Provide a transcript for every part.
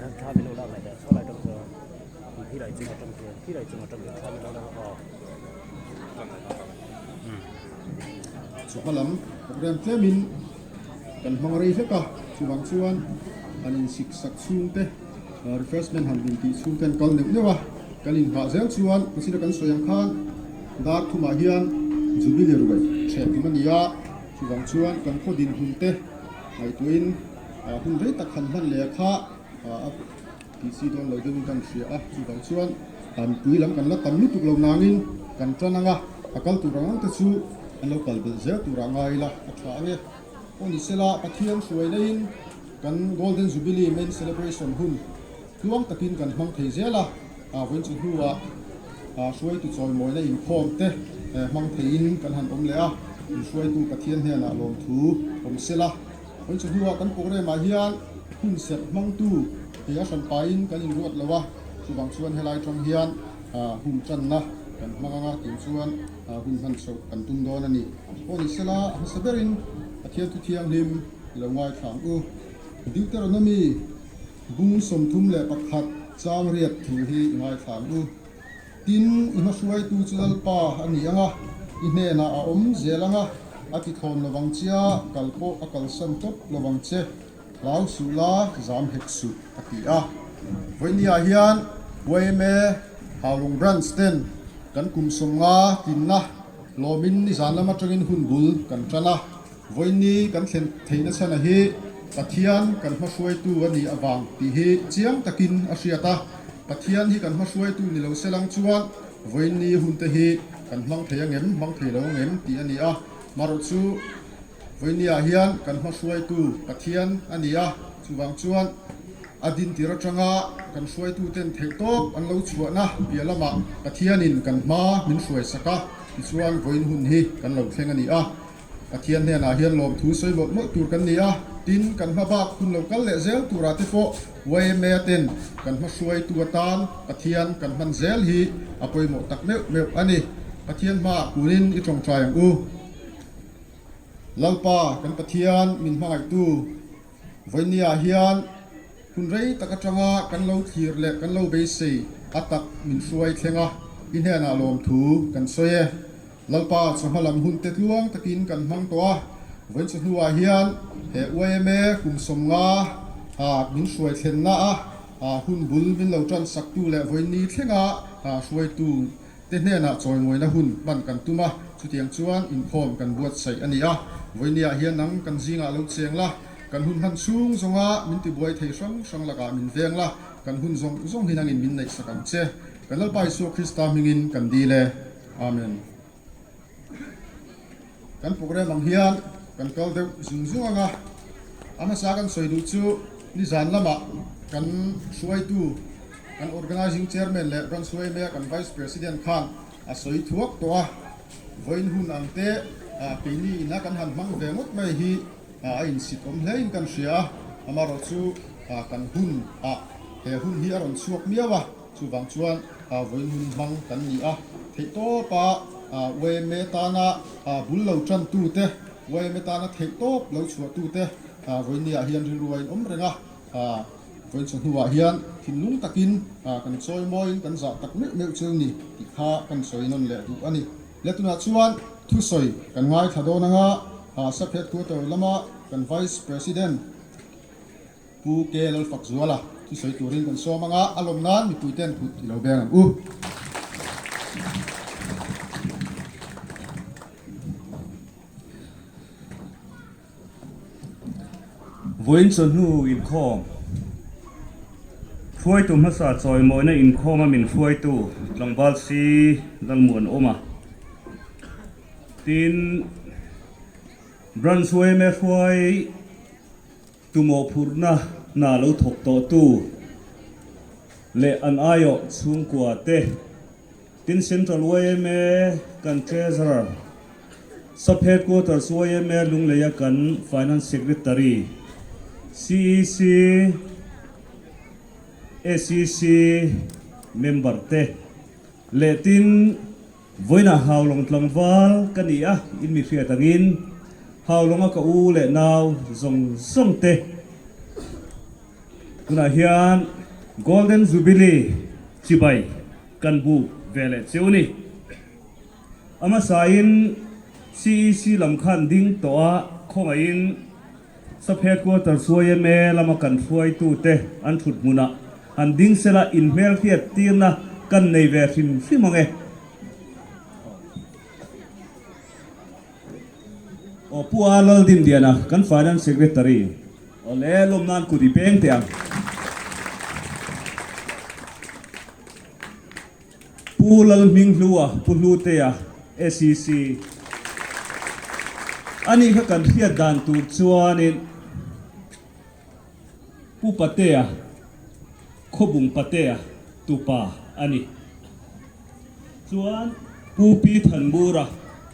Tikhan thla min lo lak leh teh saw lai atang chuan khilai chung atang khian khilai chung atang khian thla min lo lak a aw. Chawhma lam program tlemin kan hmang rei hlek a, chuvang chuan han insik sak chhung te refreshment han intih chhung te an kal neuh neuh a, kan inhah zel chuan pasira kan sawi ang khan dar thumah hian Jubilee ruai ṭheh tum a ni a, chuvang chuan kan khaw dinhmun te ngaihtuahin hun rei tak han hman leh a kha a tih si dawn lo deuhin kan hria a, chuvang chuan mipui lam kan la tam lutuk lo nangin kan tan ang a, a kal tur ang ang te chu an lo kal belh zel turah ngai ila a tha ang e. Aw ni sela, Pathian hruai neiin kan Golden Jubilee main celebration hun tluang takin kan hmang thei zel a, vawiin chu hnuah hruaitu chawimawina inkhawm te hmang theiin kan han awm leh a, inhruaitu Pathian hnenah lawmthu awm sela. Vawiin chu hnuah kan program ah hian hun serh hmangtu hei a hran pahin kan inruat lo a, chuvang chuan helai tang hian hun tanna kan hmang anga tih chuan hun hman chhoh kan tum dawn a ni. Aw ni sela, a hmasa berin Pathian thu thianghlim i lo ngaithla ang u. Deuteronomy bung 31 chang riat thu hi i ngaithla ang u. Tin, i hmahruaitu chu Lalpa a ni ang a, i hnenah a awm zel ang a, a ti thlawn lovang che a, kal pawh a kalsan tawp lovang che, hlau suh la, zam hek suh, a ti a. Vawinia hian yma Haulung Branch ten kan kum 50 tlinna lawmin nizan lam atangin hun bul kan tan a. Vawiini kan thlen theihna chhana hi Pathian kan hmahruaitu a nih avang tih hi chiang takin a hriat a. Pathian hi kan hmahruaitu ni lo se lang chuan vawiini hunte hi kan hmang thei angem, hmang thei lo angem tih a ni a. Marawh chu vawiiniah hian kan hmahruaitu Pathian a ni a, chuvang chuan a dintir atanga kan hruaituten theihtawp an lo chhuahna piah lamah Pathianin kan hma min hruaisak a, tichuan vawiin hun hi kan lo thleng a ni a. Pathian hnenah hian lawmthu sawi mawlh mawlh tur kan ni a, tin kan hma bak hun lo kal leh zel turah te pawh yma ten kan hma hruaitu atan Pathian kan hman zel hi a pawimawh tak meuh meuh a ni. Pathian hmaah kunin i tawngtai ang u. Lalpa kan Pathian min hmangaihtu vawinia hian hun rei tak atanga kan lo thlir leh kan lo beisei a tak min hruai thleng a, i hnenah lawmthu kan sawi e. Lalpa chawhma lam hun te tluang takin kan hmang tawh a, vawiin chu hnuah hian he yma kum 50 a min hruai thlenna a hun bul min lo tan saktu leh vawiin ni thlenga hruaitu te hnenah chawimawina hun hman kan tum a, chutiang chuan inkhawm kan buatsaih a ni a, vawiinniah hian nang kan zingah lo cheng la, kan hun hman chhung zawnga min tibuai thei hrang hrang lakah min veng la, kan hun zawng zawng hi nangin min neihsak ang che. Kan Lalpa Isua Krista hmingin kan dil e. Amen. Kan program ang hian kan kal deuh zung zung ang a, a hmasa kan sawi duh chu nizan lamah kan hruaitu, kan Organizing Chairman leh Branch yma kan Vice President khan a sawi thuak tawh a, vawiin hun ang te keini ina kan han hmang ve ngawt mai hi a insit awm hle in kan hria a, amaherawh chu kan hun ah he hun hi a rawn chhuak miau a. Chuvang chuan vawiin hun hmang kan ni a, theihtawpa yma tana bul lo tantute, yma tana theihtawp lo chhuahtute vawiinniah hian rilru a inawm reng a, vawiin chawhnuah hian thinlung takin kan chawi mawiin kan zah tak meuh meuh cheu ni tih kha kan sawi nawn leh duh a ni. Le tunah chuan thusawi kan ngaithla dawn anga Sub Headquarter lama kan Vice President, Pu K. Lalfakzuala thusawi turin kan sawm anga a lawm nan mipuiten kut i lo beng ang u. Vawiin chawhnu inkhawm hruaitu hmasa chawimawina inkhawma min hruaitu tlangval si Lalmuanawma tin Branch yma hruai Tumawhphurhna hna lo thawk tawhtu leh an aiawh chhungkua te, tin Central yma kan Treasurer, Sub Headquarters yma Lungleia kan Finance Secretary, CEC, ACC member te leh tin Vawiinah Haulawng tlangval ka ni a, in mi hriat angin Haulawnga ka u leh nau zawng zawng te. Tunah hian Golden Jubilee chibai kan buk ve leh cheu ni. A hmasain CEC lam khan ding tawh a, khawngaihin Sub Headquarters yma lama kan hruaitute an thut hmunah han ding sela inhmelhriat tirna kan nei ve hrim hrim ang e. Aw Pu A Laldinliana kan Finance Secretary aw le lawm nan kut i peng teh ang. Pu Lalhminghlua, Pu Hlutea, SEC, a nih kha kan hriat dan tur chuanin Pu Patea, Khawbung Patea tupa a ni. Chuan Pu Pi Thanmura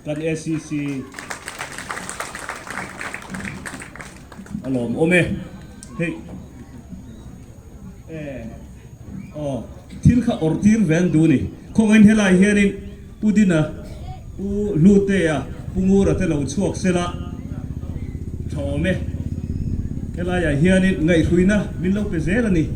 kan SEC a lawmawm e. Hei e aw thil kha awrh tir ve an duh ni. Khawngaiin helai hianin Pu Dina, Pu Hlutea, Pu Ngura te lo chhuak sela tha awm e. Helaiah hianin ngaihhruina min lo pe zel a ni.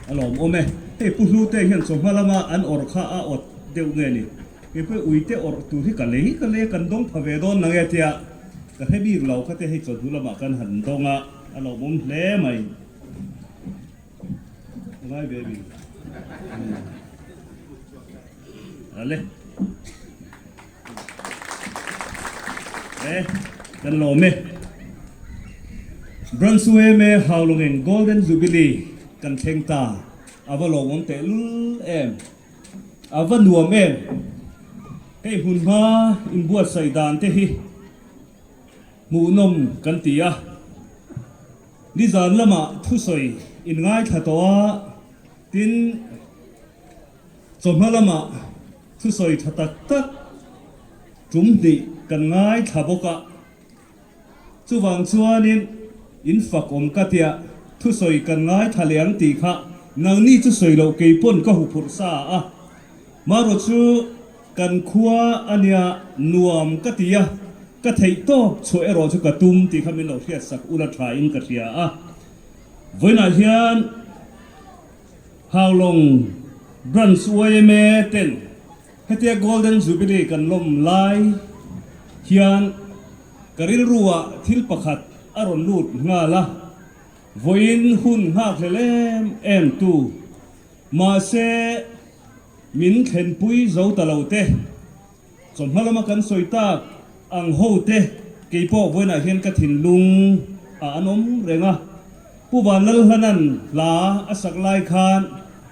A lawm awm e. Hei Pu Hlute hian chawhma lama an awrh kha a awt deuh nge ni? Kei pawh uite awrh tur hi ka lei ka lei a, kan dawng pha ve dawn nang e tia ka hre bik lo kha te hei chawhnu lamah kan han dawng a, a lawmawm hle mai. A ngai ve mi. Ale. E, kan lawm e. Branch UMA Haulawngin Golden Jubilee kan thleng ta. A va lawmawm tehlul em. A va nuam em. Hei hmun hma inbuatsaih dan te hi hmuhnawm kan ti a. Nizan lamah thusawi inngaithla tawh a, tin, Chawhma lamah thusawi tha tak tak tum hnih kan ngaithla bawk a, chuvang chuanin in fak awm ka tia thusawi kan ngaithla leh ang tih kha nangni chu sawi loh kei pawn ka huphurh sa a, marawh chu kan khua a nia nuam ka ti a, ka theih tawp chhuah erawh chu ka tum tih kha min lo hriatsak ula tha in ka hria a, vawiinah hian. Haulawng Branch yma ten hetia Golden Jubilee kan lawm lai hian ka rilruah thil pakhat a rawn lut nghal a, vawiin hun nghakhlel em em tu mahse min thlenpui zo ta lo te, Chawhma lama kan sawi tak ang ho te keipawh vawiinah hian ka thinlung ah an awm reng a, Pu Vanlalhlanan hla a sak lai khan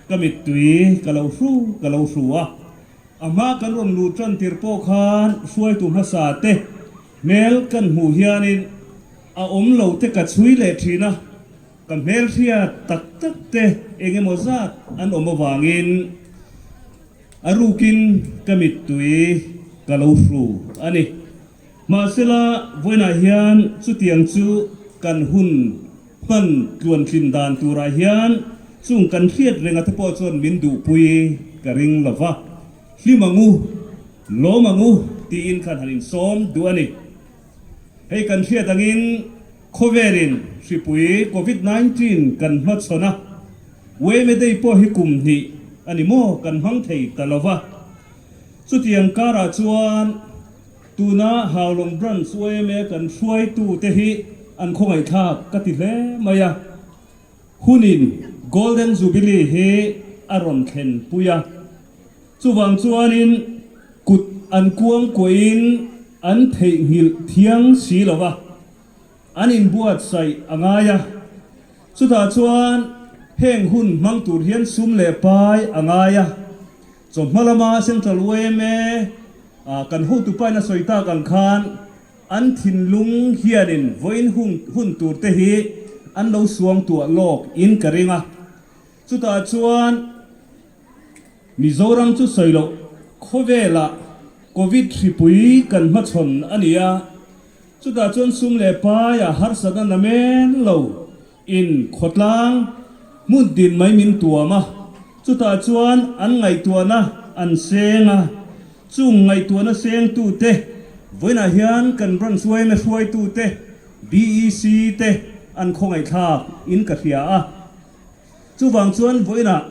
ka mittui ka lo hru ka lo hru a, a hma kan rawn luh tan tir pawh khan hruaitu hmasa te hmel kan hmuh hianin a awm lo te ka chhui leh thin a, ka hmelhriat tak tak te eng emaw zat an awm avangin A rukin ka mittui ka lo hru a ni. Mahsela, vawiinah hian chutiang chu kan hun hman tluantlin dan turah hian chung kan hriat renga te pawh chuan min duhpui ka ring lo va, hlim ang u, lawm ang u tiin khan han insawm duh a ni. Hei kan hriat angin khawvelin hripui Covid 19 kan hmachhawn a, Weme Day pawh hi kum hnih a ni maw kan hmang thei ta lo va. Chutiang karah chuan tuna Haulawng Branch yma kan hruaitute hi an khawngaihthlak ka ti hle mai a. Hunin Golden Jubilee hi a rawn thlen pui a. Chuvang chuanin kut an kuang kuahin an theihnghilh thiang si lo va. An inbuatsaih a ngai a, chutah chuan heng hun hmang tur hian sum leh pai a ngai a. Chawhma lama Central yma kan hotu pain a sawi tak ang khan an thinlung hianin vawiin hun tur te hi an lo suangtuah lawk in ka ring a. Chutah chuan Mizoram chu sawi loh. Khawvelah Covid hripui kan hmachhawn a ni a, chutah chuan sum leh paia harsatna namen lo in khawtlang hmun din mai min tuam a, chutah chuan an ngaihtuahna an seng a, chung ngaihtuahna sengtute vawiinah hian kan branch yma hruaitute, BEC te an khawngaihthlak in ka hria a. Chuvang chuan vawiinah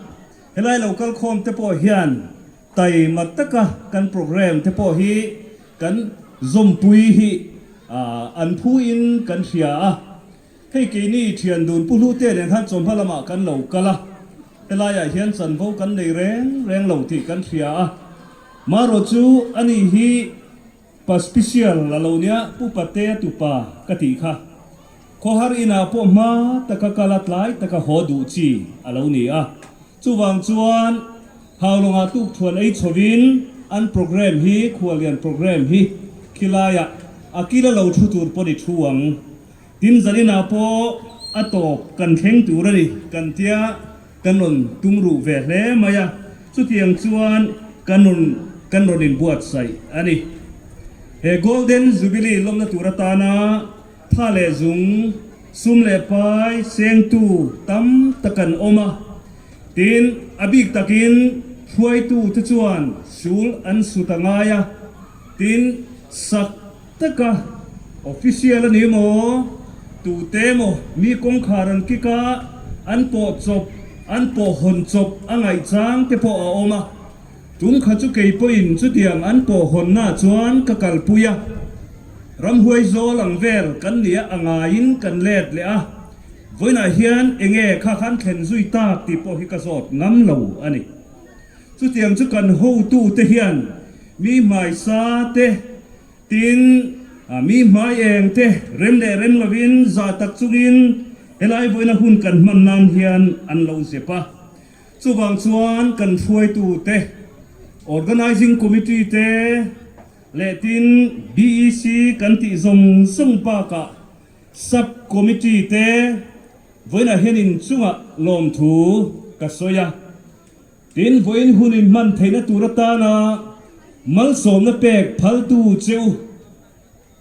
helai lo kalkhawm te pawh hian taima taka kan programme te pawh hi kan zawmpui hi an phuin kan hria a. Hei keini thian dun Pu Hlute nen khan chawhma lamah kan lo kal a, helaiah hian chanvo kan nei reng reng lo tih kan hria a. Marawh chu ani hi Pa special a lo nia Pu Patea tupa ka tih kha. Khawhar inah pawh hma taka kal a tlai taka haw duh chi a lo ni a. Chuvang chuan Haulawngah tukthuan ei chhovin an programme hi khuallian programme hi khilaiah a kil a lo thu tur pawh ni thu ang. Tin zaninah pawh a tawp kan thleng tur a ni kan tia kan rawn tum ruh ve hle mai a, chutiang chuan kan rawn kan rawn inbuatsaih a ni. He Golden Jubilee lawmna tur atana tha leh zung, sum leh pai sengtu tam tak an awm a, tin a bik takin hruaitute chuan sul an sut a ngai a, tin sak taka official a ni maw, tute emaw mi kawngkhar an kick a, an pawh chawp, an pawh hawn chawp a ngaih chang te pawh a awm a. Tum kha chu kei pawhin chutiang an pawh hawnna chuan ka kalpui a, ramhuai zawl ang vel kan nia a ngaiin kan let leh a, vawiinah hian enge kha khan thlen zui tak tih pawh hi ka zawt ngam lo a ni. Chutiang chu kan hotute hian mi hmaisa te, Tin, mi hmai eng te rem leh rem lovin zah tak chungin helai vawiina hun kan hman nan hian an lo zep a. Chuvang chuan kan hruaitu te, Organising Committee te leh tin BEC kan tih zawng zawng bakah Sub Committee te vawiinah hian inchungah lawmthu ka sawi a. Tin, vawiin hun inhman theihna tur atana malsawmna pek phaltu che u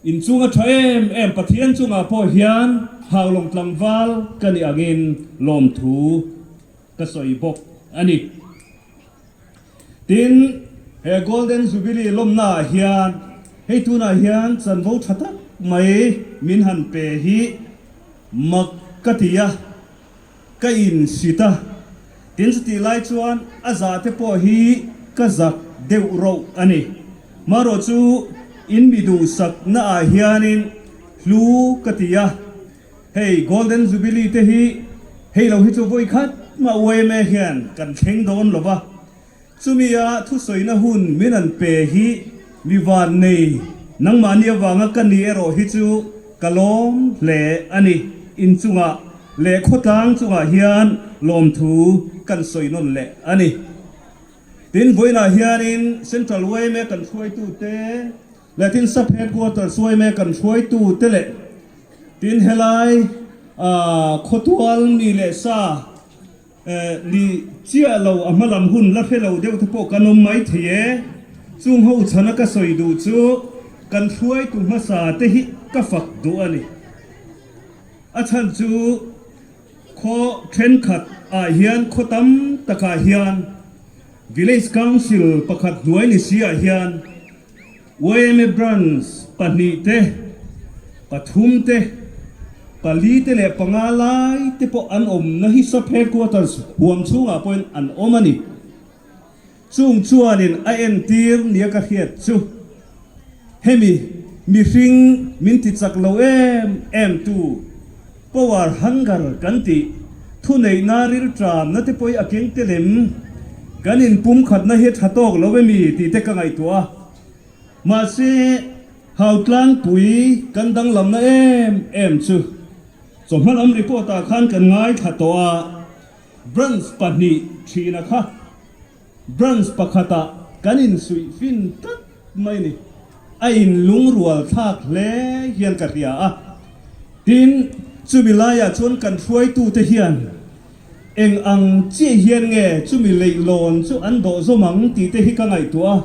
inchunga tha em em Pathian chungah pawh hian haulawng tlangval ka nih angin lawmthu ka sawi bawk a ni. Tin, he Golden Jubilee lawmnaah hian hei tunah hian chanvo tha tak mai min han pe hi mak ka ti a. Ka insit a, tin chutih lai chuan a zah te pawh hi ka zak deuh roh a ni. Marawh chu in mi duhsak na ah hianin hlu ka ti a, hei Golden Jubilee te hi hei lo hi chu vawi khat mah yma hian kan thleng dawn lo va, Chumia thusawina hun min an pe hi mi van nei, nangmahni avanga ka ni erawh hi chu ka lawm hle a ni. Inchungah leh khawtlang chungah hian lawmthu kan sawi nawn leh a ni. Tin, vawiinah hianin Central yma kan hruaitute leh tin Sub Headquarters yma kan hruaitute leh tin helai khawtual mi leh sa, Ni chiah lo a hmalam hun la hre lo deuh te pawh kan awm mai thei e. Chung ho chhana ka sawi duh chu kan hruaitu hmasa te hi ka fak duh a ni. A chhan chu khaw thenkhat ah hian khaw tam takah hian Village Council pakhat hnuai ni si ah hian Yma Branch pahnih te, pathum te, pali te leh panga lai te pawh an awmna hi Sub Headquarters huam chhungah pawhin an awm a ni. Chung chuanin a entir nia ka hriat chu hemi mihring min ti chak lo em em tu power hunger kan tih thuneihna rilṭamna te pawhin a keng tel em? Kan inpumkhatna hi tha tawk lo emi tih te ka ngaihtuah a. Mahse, Hautlangpui kan danglamna em em chu chawhma lam report ah khan kan ngaithla tawh a, branch pahnih thina kha branch pakhatah kan insuih fin tlat mai ni. A inlungrual thlak hle hian ka hria a. Tin, chumi laiah chuan kan hruaitute hian. Eng ang chiah hian nge chumi leihlawn chu an dawh zawm ang tih te hi ka ngaihtuah a.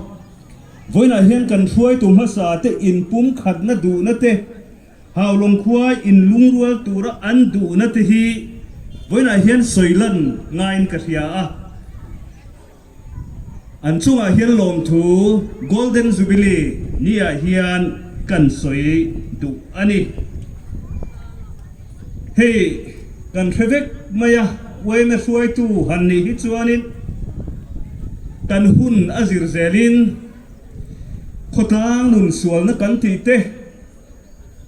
Vawiinah hian kan hruaitu hmasa te inpumkhatna duhna te, Haulawng khua inlungrual tura an duhna te hi vawiinah hian sawi lan ngaiin ka hria a. An chungah hian lawmthu Golden Jubilee ni-ah hian kan sawi duh a ni. Hei kan hre vek mai a, yma hruaitu han nih hi chuanin kan hun a zir zelin khawtlang nun sualna kan tih te,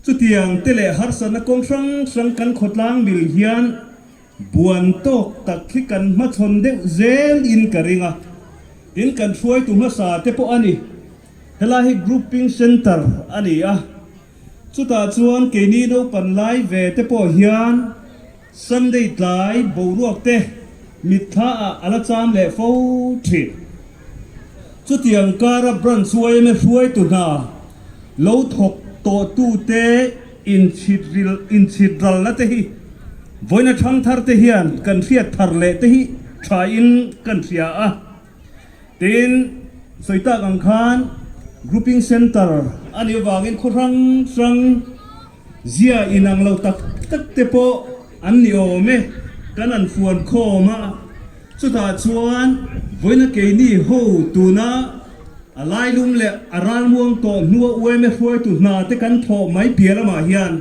chutiang te leh harsatna kawng hrang hrang kan khawtlang mil hian Buan tawk tak hi kan hmachhawn deuh zel in ka ring a, tin kan hruaitu hmasa te pawh a ni. Helai hi Grouping Centre a ni a, chutah chuan keini naupan lai ve te pawh hian Sunday tlai boruak te mitthla ah a la cham leh fo thin. Chutiang kara Branch yma hruaitu hna lo thawk tawh tute inchhit inchhit ralna te hi vawiina thangthar te hian kan hriat thar leh te hi thain kan hria a. Tin, sawi tak ang khan Grouping Centre a nih avangin khaw hrang hrang zia inang lo tak tak te pawh an ni awm e, kan an fuan khawm a. Chutah chuan vawiina keini ho tuna a lailum leh a ralmuang tawh hnua yma hruaitu hna te kan thawh mai piah lamah hian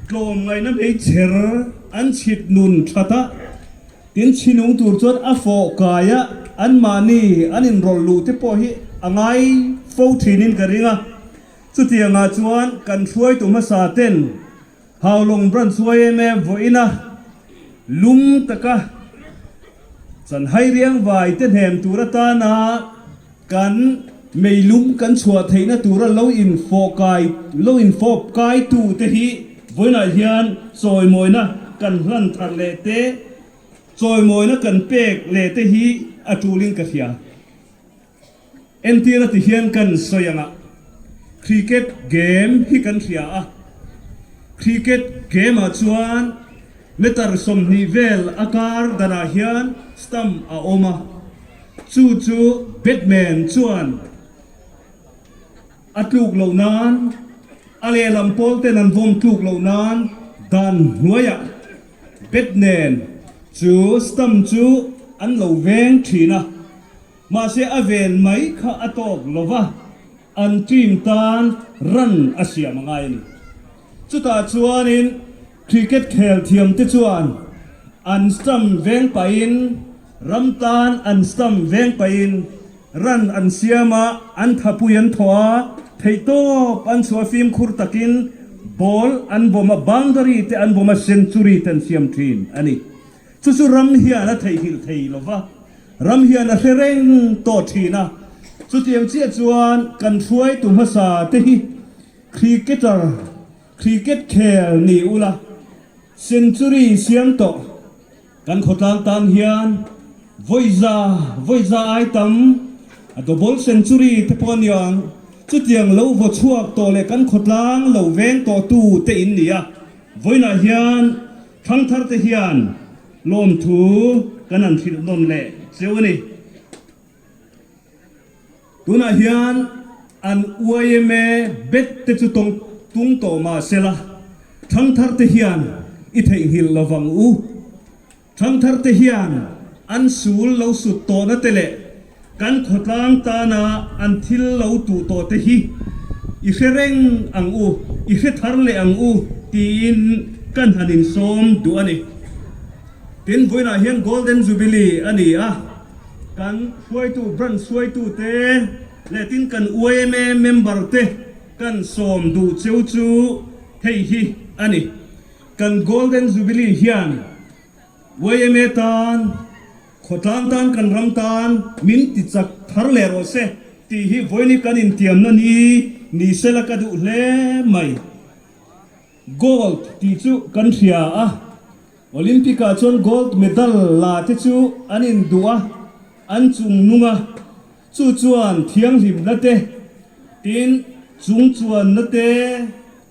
tlawmngaihna hmeichher an chhit nun that a, tin chhinung tur chuan a fawh kaia anmahni an inrawlh luh te pawh hi a ngai fo thinin ka ring a. Chutiangah chuan kan hruaitu hmasa ten Haulawng Branch yma vawiina lum taka chanhai riangvai te hnem tur atana kan meilum kan chhuah theihna tura lo infawh kai lo infawp kai tu te hi vawiinah hian chawimawina kan hlan thar leh te chawimawina kan pek leh te hi a tulin ka hria. Entir a ti hian kan sawi ang a, cricket game hi kan hria a, cricket game ah chuan meter 20 vel a kar danah hian stump a awm a, chu chu batman chuan a tluk loh nan a lehlam pawl ten an vawm tluk loh nan dan hnuaiah bat nen chu stump chu an lo veng thin a. Mahse a ven mai kha a tawk lo va, an team tan run a siam a ngai a ni. Chutah chuanin cricket khel thiamte chuan an stump veng pahin ram tan an stump veng pahin run an siam a, an thapui an thawh a, theihtawp an chhuah fimkhur takin ball an bawm a, boundary te an bawm a, century te an siam thin a ni. Chu chu ram hian a theihnghilh thei lo va, ram hian a hre reng tawh thin a. Chutiang chiah chuan kan hruaitu hmasa te hi cricketer, cricket khel ni ula, century siam tawh kan khawtlang tan hian vawiza, vawiza ai tam a double century te pawh a ni ang. Chutiang lo vaw chhuak tawh leh kan khawtlang lo veng tawhtu te in ni a. Vawiinah hian Thangthar te hian lawmthu kan han hrilh nawn leh cheu a ni. Tunah hian an yma bet te chu tawng tung tawh mah sela, thangthar te hian i theihnghilh lovang u. Thangthar te hian an sul lo sut tawhna te leh kan khawtlang tana an thil lo tuh tawh te hi i hre reng ang u, i hre thar leh ang u tiin kan han insawm duh a ni. Tin, vawiinah hian Golden Jubilee a ni a, kan hruaitu, branch hruaitu te leh tin kan yma member te kan sawm duh cheu chu hei hi a ni. Kan Golden Jubilee hian yma tan, khawtlang tan, kan ram tan min ti chak thar leh rawh se tih hi vawiin kan intiamna ni ni sela ka duh hle mai. Gold tih chu kan hria a, Olympic ah chuan gold medal la te chu an induh a, an chung nung a, chu chuan thianghlimna te, tin chungchuanna te,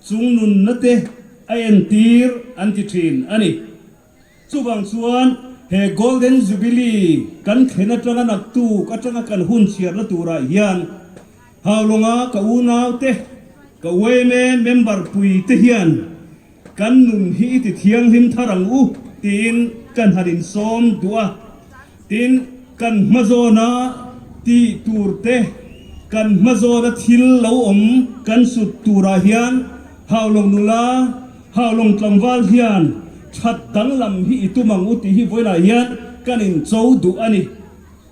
Chungnunna te a entir an ti thin a ni. Chuvang chuan He Golden Jubilee kan thlen atanga naktuk atanga kan hun chhiarna turah hian Haulonga ka unaute, ka yma member pui te hian kan nun hi i ti thianghlim thar ang u tiin kan han insawm duh a. Tin, kan hmazawna tih tur te, kan hmazawna thil lo awm kan sut turah hian Haulawng nula, Haulawng tlangval hian that danglam hi i tum ang u tih hi vawilah hian kan incho duh a ni.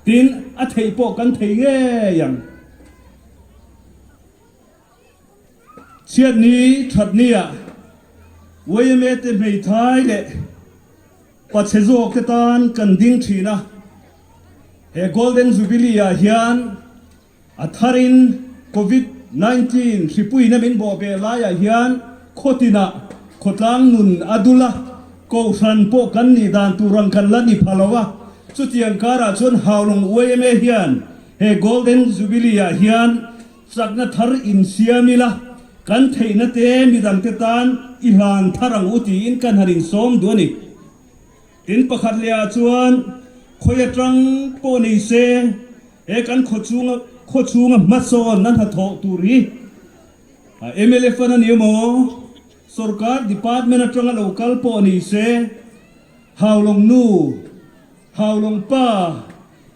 Tin, a theih pawh kan thei ngei ang. Chhiatni thatnia yma te hmeithai leh pachhe zawk te tan kan ding thin a, he Golden Jubilee ah hian a tharin Covid 19 hripuina min bawhbeh laiah hian khawtinah khawtlang nun a dul a, kohhran pawh kan nih dan tur ang kan la ni pha lo a, chutiang karah chuan Haulawng yma hian he Golden Jubilee ah hian Chakna thar insiam ila, kan theihna te midangte tan i hlan thar ang u tiin kan han insawm duh a ni. Tin pakhat leh ah chuan khawi atang pawh ni se he kan khaw chunga khaw chhunga hmasawn a hnathawh tur hi a mla fund a ni emaw sorkar department atanga lo kal pawh ni se Haulawng nu Haulawng pa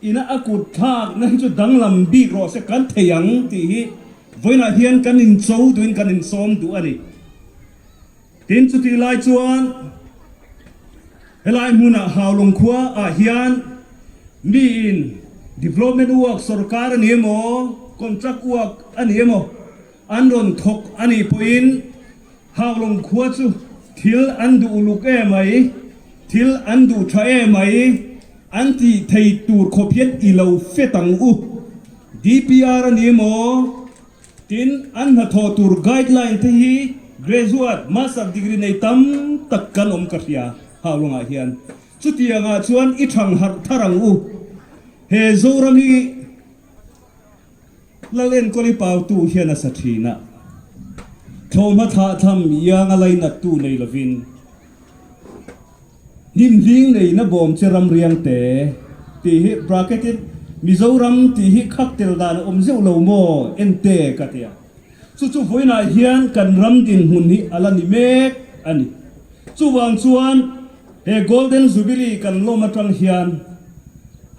Ina a kut thlakna hi chu danglam bik rawh se kan thei ang tih hi vawiinah hian kan incho duhin kan insawm duh a ni. Tin, chutih lai chuan helai hmunah Haulawng khua ah hian miin development work sorkar a ni emaw, contract work a ni emaw an rawn thawk a nih pawhin Haulawng khua chu thil an duh uluk emai, thil an duh tha emai, an tih thei tur khawp hian i lo fet ang u. DPR a ni maw? Tin, an hnathawh tur guideline te hi graduate, master degree nei tam tak kan awm ka hria Haulawngah hian. Chutiangah chuan i thang harh thar ang u. He Zoram hi. Lal enkawli pautu hian a sa thin a, thlawhhma thlah tham ianga lainattu nei lovin hnim hling neina bawm che ram riang te tih hi bracket in Mizoram tih hi khak tel dan a awm zeuh lo maw ente ka ti a, chu chu vawiinah hian kan ram dinhmun hi a la ni mek a ni. Chuvang chuan he Golden Jubilee kan lawm atang hian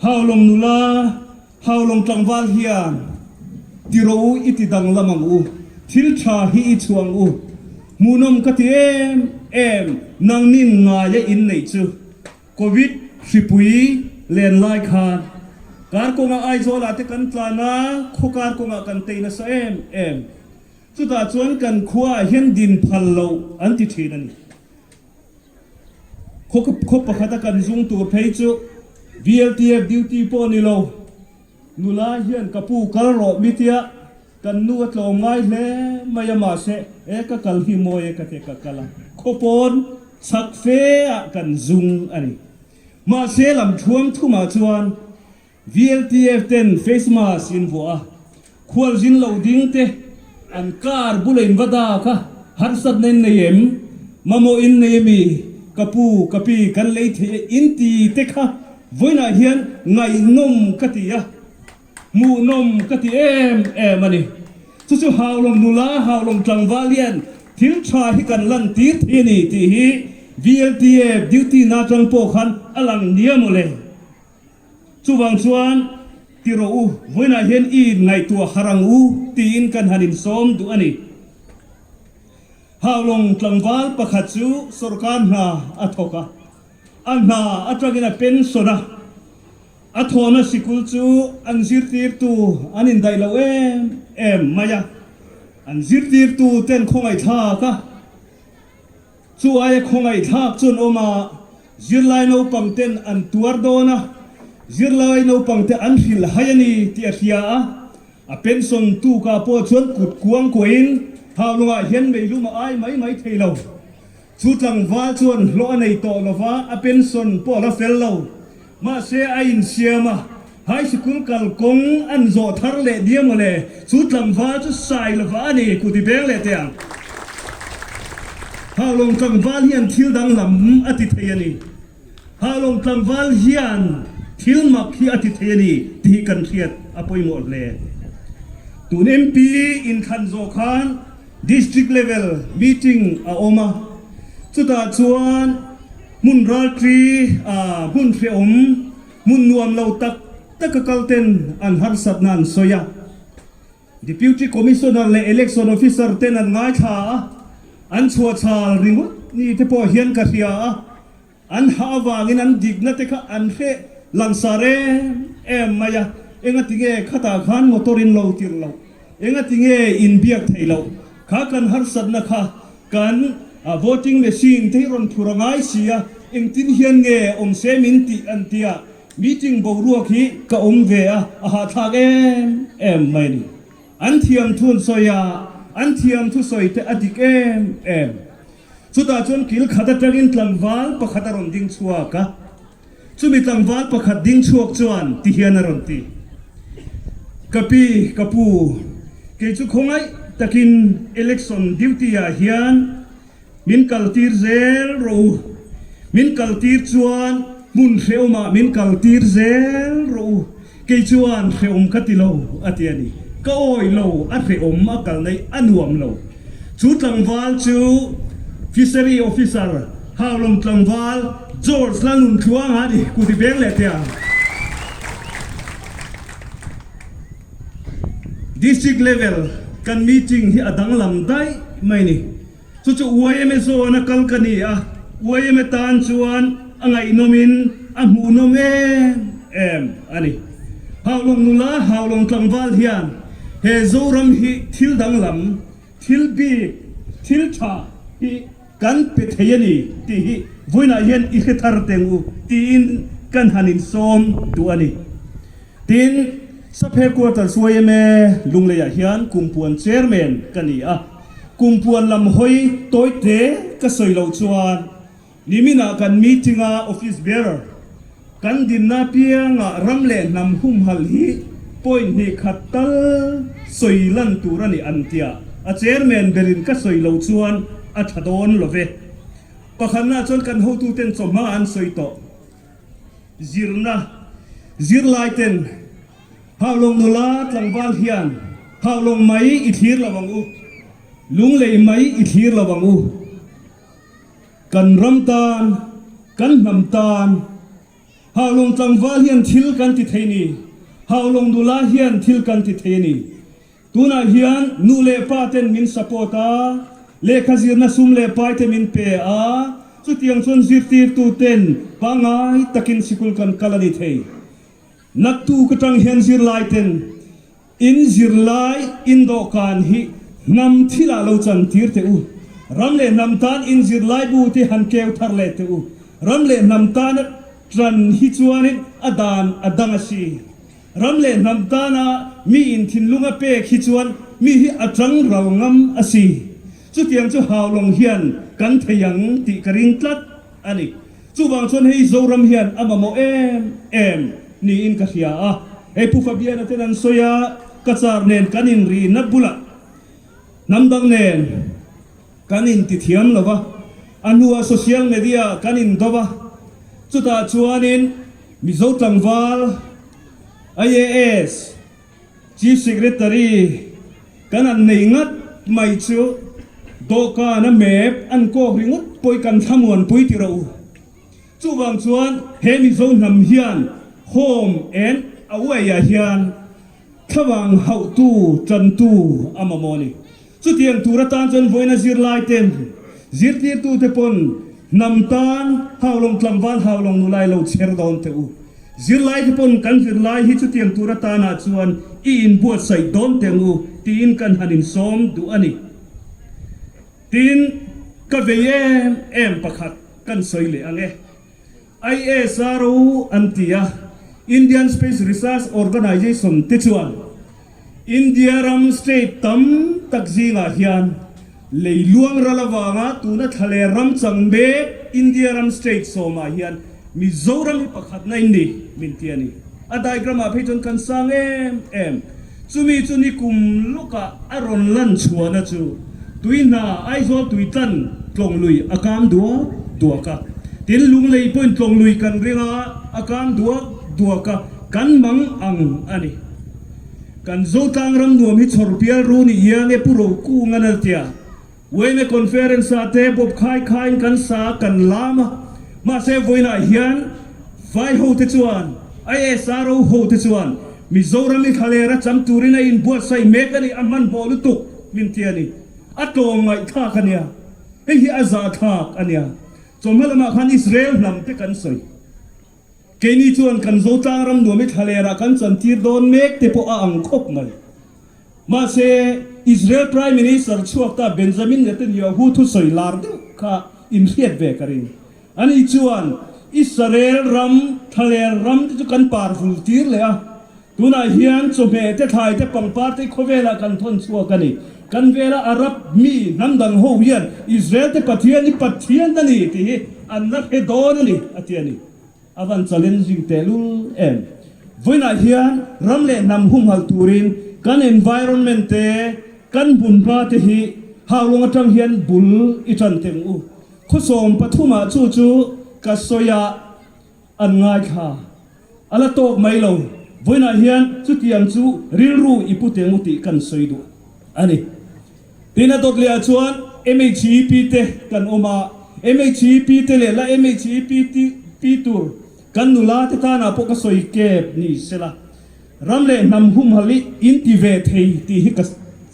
Haulawng nula, Haulawng tlangval hian ti rawh u i ti danglam ang u, thil tha hi i chhuah ang u, hmuhnawm ka ti em em, nangnin ngaia in neih chu Covid hripui len lai khan kar kawngah Aizawl ah te kan tlan a, khaw kar kawngah kan tei nasa em em, chutah chuan kan khua ah hian din phal loh an ti thin a ni. Khaw pakhata kan zung tur phei chu VLTF duty pawh ni lo. Nula hian ka pu kal rawh mitia kan nu a tlawm ngai hle mai a mahse e ka kal hi mawi e ka ti ka kal a khaw pawn chhak fe ah kan zung a ni. Mahse lam thuam thumah chuan VLTF ten face mask in vuah a, khualzin lo ding te an car bula in va dak a, harsatna in nei em? Mamawh in nei ami? Ka pu, ka pi kan lei thei e in ti te kha vawiinah hian ngaihnawm ka ti a, hmuhnawm ka ti em em a ni. Chu chu Haulawng nula, Haulawng tlangval hian thil tha hi kan lan tir thei a ni tih hi VLTF duty na atang pawh khan a lang nia mawle. Chuvang chuan, ti rawh u, vawiinah hian i inngaihtuah harh ang u, tiin kan han insawm duh a ni. Haulawng tlangval pakhat chu sorkar hna a thawk a, a hna atangin a pension a, a thawhna sikul chu an zirtirtu an indaih lo em em mai a, an zirtirtu ten khawngaihthlak a, Chu aia khawngaihthlak chuan awm a, zirlai naupang ten an tuar dawn a, zirlai naupang te an hrilh hai a ni tih a hria a, a pension tukah pawh chuan kut kuang kuahin Haulungah hian meilum a ai mai mai thei lo. Chu tlangval chuan hlawh a nei tawh lova, a pension pawh a la fel lo. Mahse a insiam a, high sikul kalkawng an zawh thar leh nia mawle, chu tlangval chu sai lova a ni, kut i beng leh teh ang. Haulawng tlangval hian thil danglam a ti thei a ni. Halawng tlangval hian thil mak hi a ti thei a ni tih hi kan hriat a pawimawh hle. Tun MP inthlan zawh khan District level meeting a awm a, chutah chuan hmun ralṭi, hmun hrehawm, hmun nuam lo tak tak a kal ten an harsatna an sawi a. Deputy Commissioner leh Election Officer ten an ngaithla a, an chhuahchhal ringawt ni te pawh hian ka hria a, an hah avangin an dikna te kha an hre langsar em em mai a, engatinge khatah khan motor in lo tirh loh, engatinge in biak theih loh, kha kan harsatna kha kan voting machine te hi rawn phur a ngai si a, engtin hian nge awm se min tih an tia. Meeting boruak hi ka awm ve a, a hahthlak em em mai a ni. An thiam thu an sawi a, an thiam thu sawi te a dik em em. Chutah chuan kil khat atangin tlangval pakhat a rawn ding chhuak a, chumi tlangval pakhat ding chhuak chuan ti hian a rawn ti, Ka pi, ka pu, kei chu khawngaih takin election duty ah hian Min kaltir zel rawh u. Min kaltir chuan hmun hrehawmah min kaltir zel rawh u. Kei chuan hrehawm ka ti lo, a ti a ni. Ka awi lo, a hrehawm a kal naih a nuam lo. Chu tlangval chu Fishery Officer Haulawng tlangval George Lalnuntluanga a ni, ku ti veng leh teh ang. District level kan meeting hi a danglam daih mai ni. Chu chu yma zawn a kal ka ni a, yma tan chuan a ngaihnawmin a hmuhnawm em em a ni. Haulawng nula, Haulawng tlangval hian he Zoram hi thil danglam, thil bik, thil tha hi kan pe thei a ni tih hi vawiinah hian i hre thar teng u tiin kan han insawm duh a ni. Tin, Sub Headquarters yma Lungleiah hian Kumpuan Chairman ka ni a. Kumpuan lam hawi tawi te ka sawi loh chuan niminah kan meeting a office bearer kan dinna apiangah ram leh hnam humhal hi point hnih khat tal sawi lan tur a ni an tia a chairman berin ka sawi loh chuan a tha dawn lo ve. Pakhatnaah chuan kan hotuten chawhma an sawi tawh. Zirna zirlaiten Haulawng nula tlangval hian Haulawng mai i thlir lo ang u, Lunglei mai i thlir lo ang u. Kan ram tan, kan hnam tan Haulawng tlangval hian thil kan ti thei ni, Haulawng nula hian thil kan ti thei a ni. Tunah hian nu leh pa ten min support a, lehkha zirna sum leh pai te min pe a, chutiang chuan zirtirtu ten pangngai takin sikul kan kal a ni thei. Naktuk atang hian zirlai ten in zirlai in dawhkan hi hnam thil ah lo chan tir teh u. Ram leh hnam tan in zirlai bu te han keu thar leh teh u. Ram leh hnam tana tan hi chuanin a dan a dang a si. Ram leh hnam tana mi in thinlung a pek hi chuan mi hi a tang ral ngam a si. Chutiang chu Haulawng hian kan thei ang tih ka ring tlat a ni. Chuvang chuan hei Zoram hian a mamawh em em niin ka hria a. Hei Pu Fabiana ten an sawi a, ka car nen kan inrihna bulah hnam dang nen kan intithiam lo va, a hnuah social media kan indo va, chutah chuanin Mizo tlangval IAS Chief Secretary kan han nei ngat mai chu dawhkan a map an kawk ringawt pawh i kan thlamuanpui ti rawh u. Chuvang chuan he Mizo hnam hian home and away ah hian thlavang hauhtu, tantu a mamawh a ni. Chutiang tur atan chuan vawiina zirlai ten zirtirtute pawn hnam tan haulawng tlangval haulawng nulai lo chher dawn teh u. Zirlai te pawn kan zirlai hi chutiang tur atanah chuan i inbuatsaih dawn teh ang u tiin kan han insawm duh a ni. Tin, ka vei em em pakhat kan sawi leh ang e. ISRO an ti a, Indian Space Research Organisation te chuan India ram state tam tak zingah hian lei luang ral avanga tuna thla leh ram chang mek India ram state sawmah hian Mizoram hi pakhatna in ni min ti a ni. A diagram ah phei chuan kan sang em em. Chumi chu nikum lawkah a rawn lan chhuahna chu tui hna Aizawl tui tlan tlawng lui a kam duak duak a. Tin, Lunglei pawhin tlawng lui kan ring a, a kang duak duak a, kan mang ang a ni. Kan Zotlang ram nuam hi chhawr pial ru ni iang e Pu Rokung a nal tia. Wayne Conference ah te bawp khai khaiin kan sa kan lam a, mahse vawiinah hian vai ho te chuan, ISRO ho te chuan Mizoram i thlaler a cham turin a inbuatsaih mek a ni, a hmanhmawh lutuk min ti a ni. A tlawm ngaihthlak a nia, hei hi a zahthlak a nia. Chawhma lamah khan Israel hnam te kan sawi. Keini chuan kan Zotlang ram nuam i thlalerah kan chantir dawn mek te pawh a ang khawp mai. Mahse, Israel Prime Minister chhuak ta Benjamin Netanyahu thusawi lar deuh kha inhriat ve ka ring. Ani chuan Israel ram thlaler ram te chu kan par vul tir leh a, tunah hian chawhmeh te, thlai te, pangpar te khawvelah kan thawn chhuak a ni. Kan vela Arab mi hnam dang ho hian Israel te Pathian hi Pathian a ni tih hi an la hre dawn a ni, a ti a ni. A van challenging tehlul em? Vawiinah hian ram leh hnam humhalh turin kan environment te, kan hmunhma te hi Haulawng atang hian bul i tan teng u. Khawsawm pathumah chu chu ka sawi a, an ngaithla. A la tawk mai lo. Vawiinah hian chutiang chu rilru i pu teng u tih kan sawi duh a ni. Tin a dawt lehah chuan MHEP te kan awm a, MHEP te leh la MHEP ti tur kan nula te tanah pawh ka sawi kep ni sela, ram leh hnam humhalh i in ti ve thei tih hi ka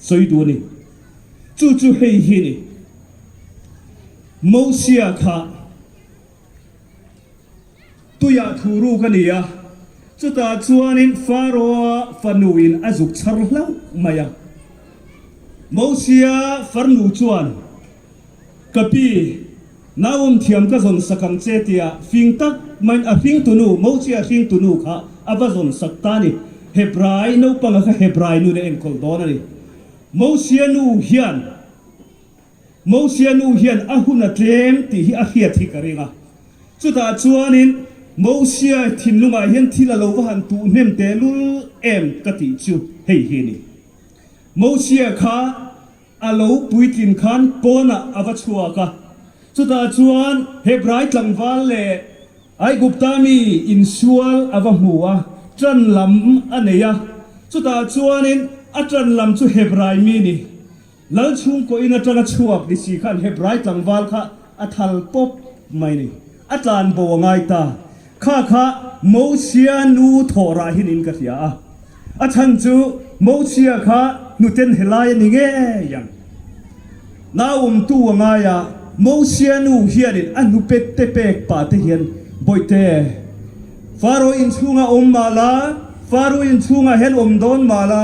sawi duh a ni. Chu chu hei hi ni. Mosia kha. Tuiah thu ruk a ni a, chutah chuanin Pharaoh-a fanuin a zuk chhar hlauh mai a. Mosia farnu chuan, Ka pi, nauawm thiam ka zawn sak ang che tia fing tak maiin a hringtunu, Mosia hringtunu kha a va zawn sak ta a ni. Hebrai naupanga kha Hebrai nun a enkawl dawn a ni. Mosia nu hian. Mosia nu hian a hun a tlem tih hi a hriat hi ka ring a. Chutah chuanin Mosia thinlungah hian thil a lo va han tuh hnem tehlul em ka tih chu hei hi a ni. Mosia kha a lo puitlin khan pawnah a va chhuak a. Chutah chuan Hebrai tlangval leh Aigupta mi insual a va hmu a, ṭan lam a nei a. Chutah chuanin a ṭan lam chu Hebrai mi ni. Lal chhungkaw in atanga chhuak ni si khan Hebrai tlangval kha a thal pawp mai ni. A tlan bo a ngai ta. Kha kha Mosia nu thawh rah hin in ka hria a. A chhan chu Mosia kha hnuten helai a ni ngei ang. Naumtu a ngai a, Mosia nu hianin a hnupet te pek pah te hian Bawihte, Faro inchhungah awm mah la, Faro inchhungah hian awm dawn mah la,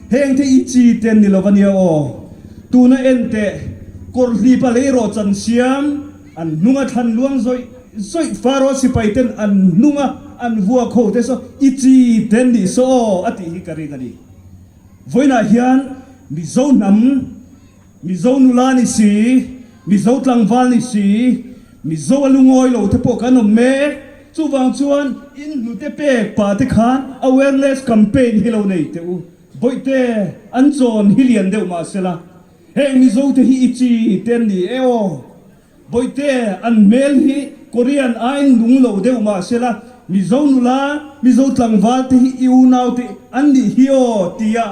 heng te i chi te an ni lo va nia aw. Tuna en teh, kawrhlipa lei rawh chan siam, an hnunga thlan luang zawih zawih Faro sipai ten an hnunga an vuak ho te saw i chi te an nih saw aw a tih hi ka ring a ni. Vawiinah hian Mizo hnam Mizo nula ni si, Mizo tlangval ni si, Mizo a lungawi lo te pawh kan awm mek. Chuvang chuan in hnute pek pah te khan awareness campaign hi lo nei teh u. Bawihte an chawn hi lian deuh mah sela, heng Mizo te hi i chi te an ni e aw. Bawihte an hmel hi Korean aiin nung lo deuh mah sela, Mizo nula, Mizo tlangval te hi i unau te an nih hi aw tia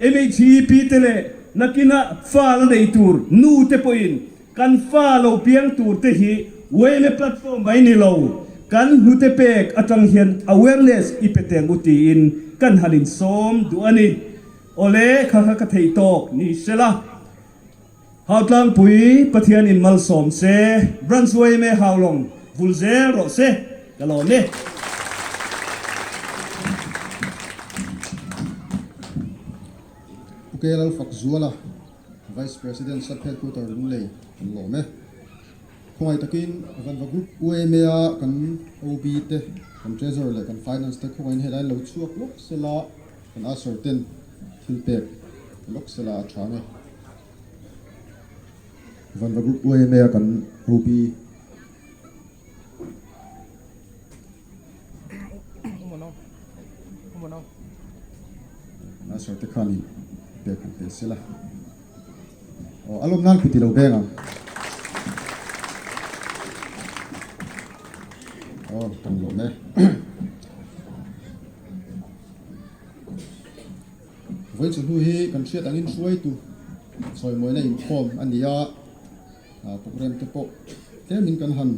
MHEP te leh nakina fa la nei tur nu te pawhin kan fa lo piang tur te hi yma platform mai ni lo, kan hnute pek atang hian awareness i pe teng u tiin kan han insawm duh a ni. Awle kha kha ka theih tawk ni sela. Hautlangpui Pathian in malsawm se, Branch yma Haulawng vul zel rawh se, ka lawm e. Pu K Lalfakzuala, Vice President Sub Headquarter Lunglei kan lawm e. Khawngaih takin Vanva Group yma a kan OB te, kan Treasurer leh kan Finance te khawngaihin helai lo chhuak lawk sela kan usher ten thil pek lawk sela a tha nge. Vanva Group yma a kan OB. Kan usher te khanin pek han pe sela. Aw a lawm nan kut i lo beng ang. Aw, kan lawm e. Vawiin chawhnu hi kan hriat angin hruaitu chawimawina inkhawm a ni a, programme te pawh tlemin kan han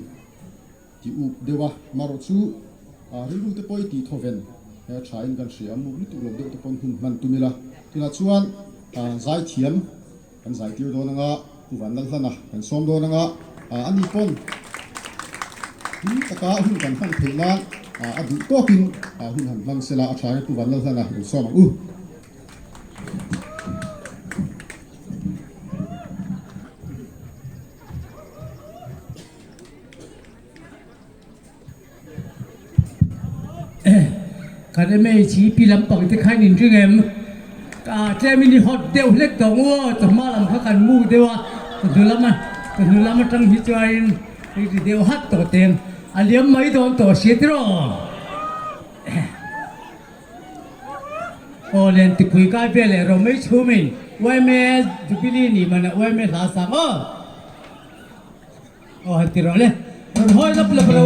ti up deuh a, marawh chu rilru te pawh i tih thawven tha in kan hria a, muk lutuk lo deuh te pawn hun hman tum ila, tunah chuan zaithiam kan zaitir dawn anga Pu Vanlalhlana kan sawm dawn anga ani pawn hlim taka hun kan hman theih nan a duh tawkin hun han hmang sela a tha e Pu Vanlalhlana in sawm ang u. Kan MHP lampang te khan in ring em? Tlem in i hot deuh hlek tawh ngu aw, chawhma lam kha kan mu deuh a, chawhnu lama chawhnu lam atang hi chuanin i ri deuh hat tawh teng a liam mai dawn tawh sia tiraw? Aw len tipui kai vel leh Romei chhumin yma Jubilee ni manah yma hla sang aw. Aw han ti rawh le. Rawn hawi lap lap ro.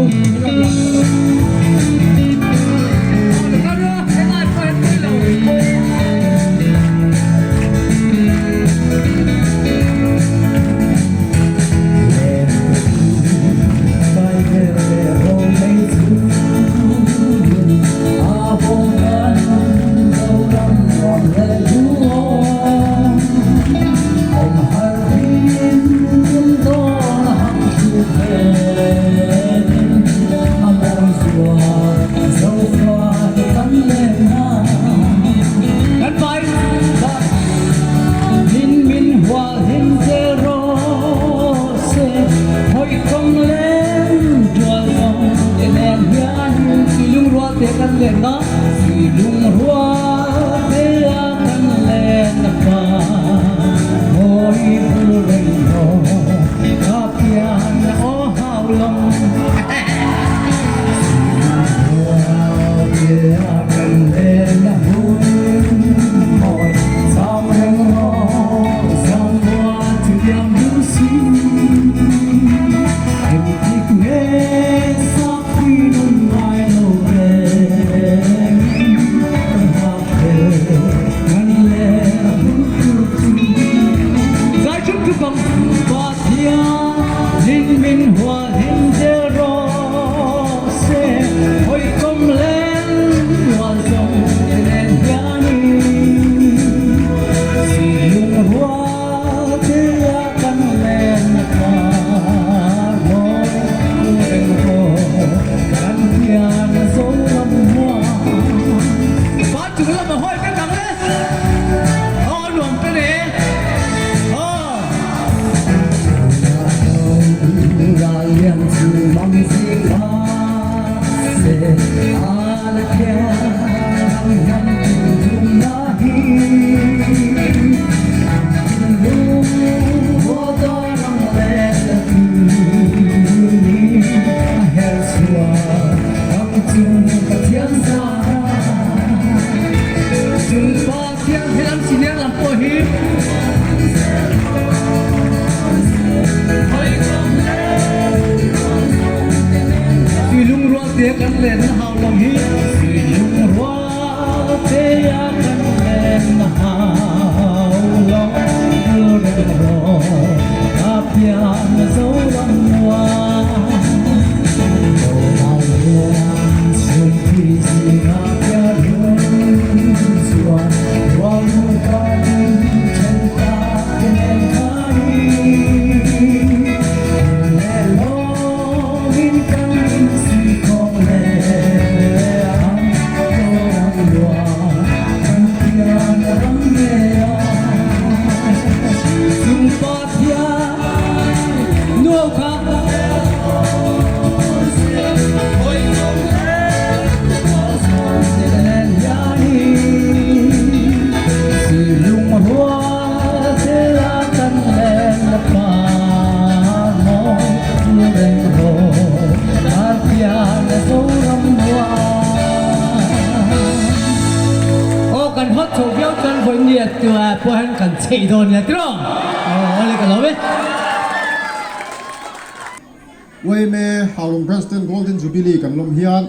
Yma Haulawng Branch ten Golden Jubilee kan lawm hian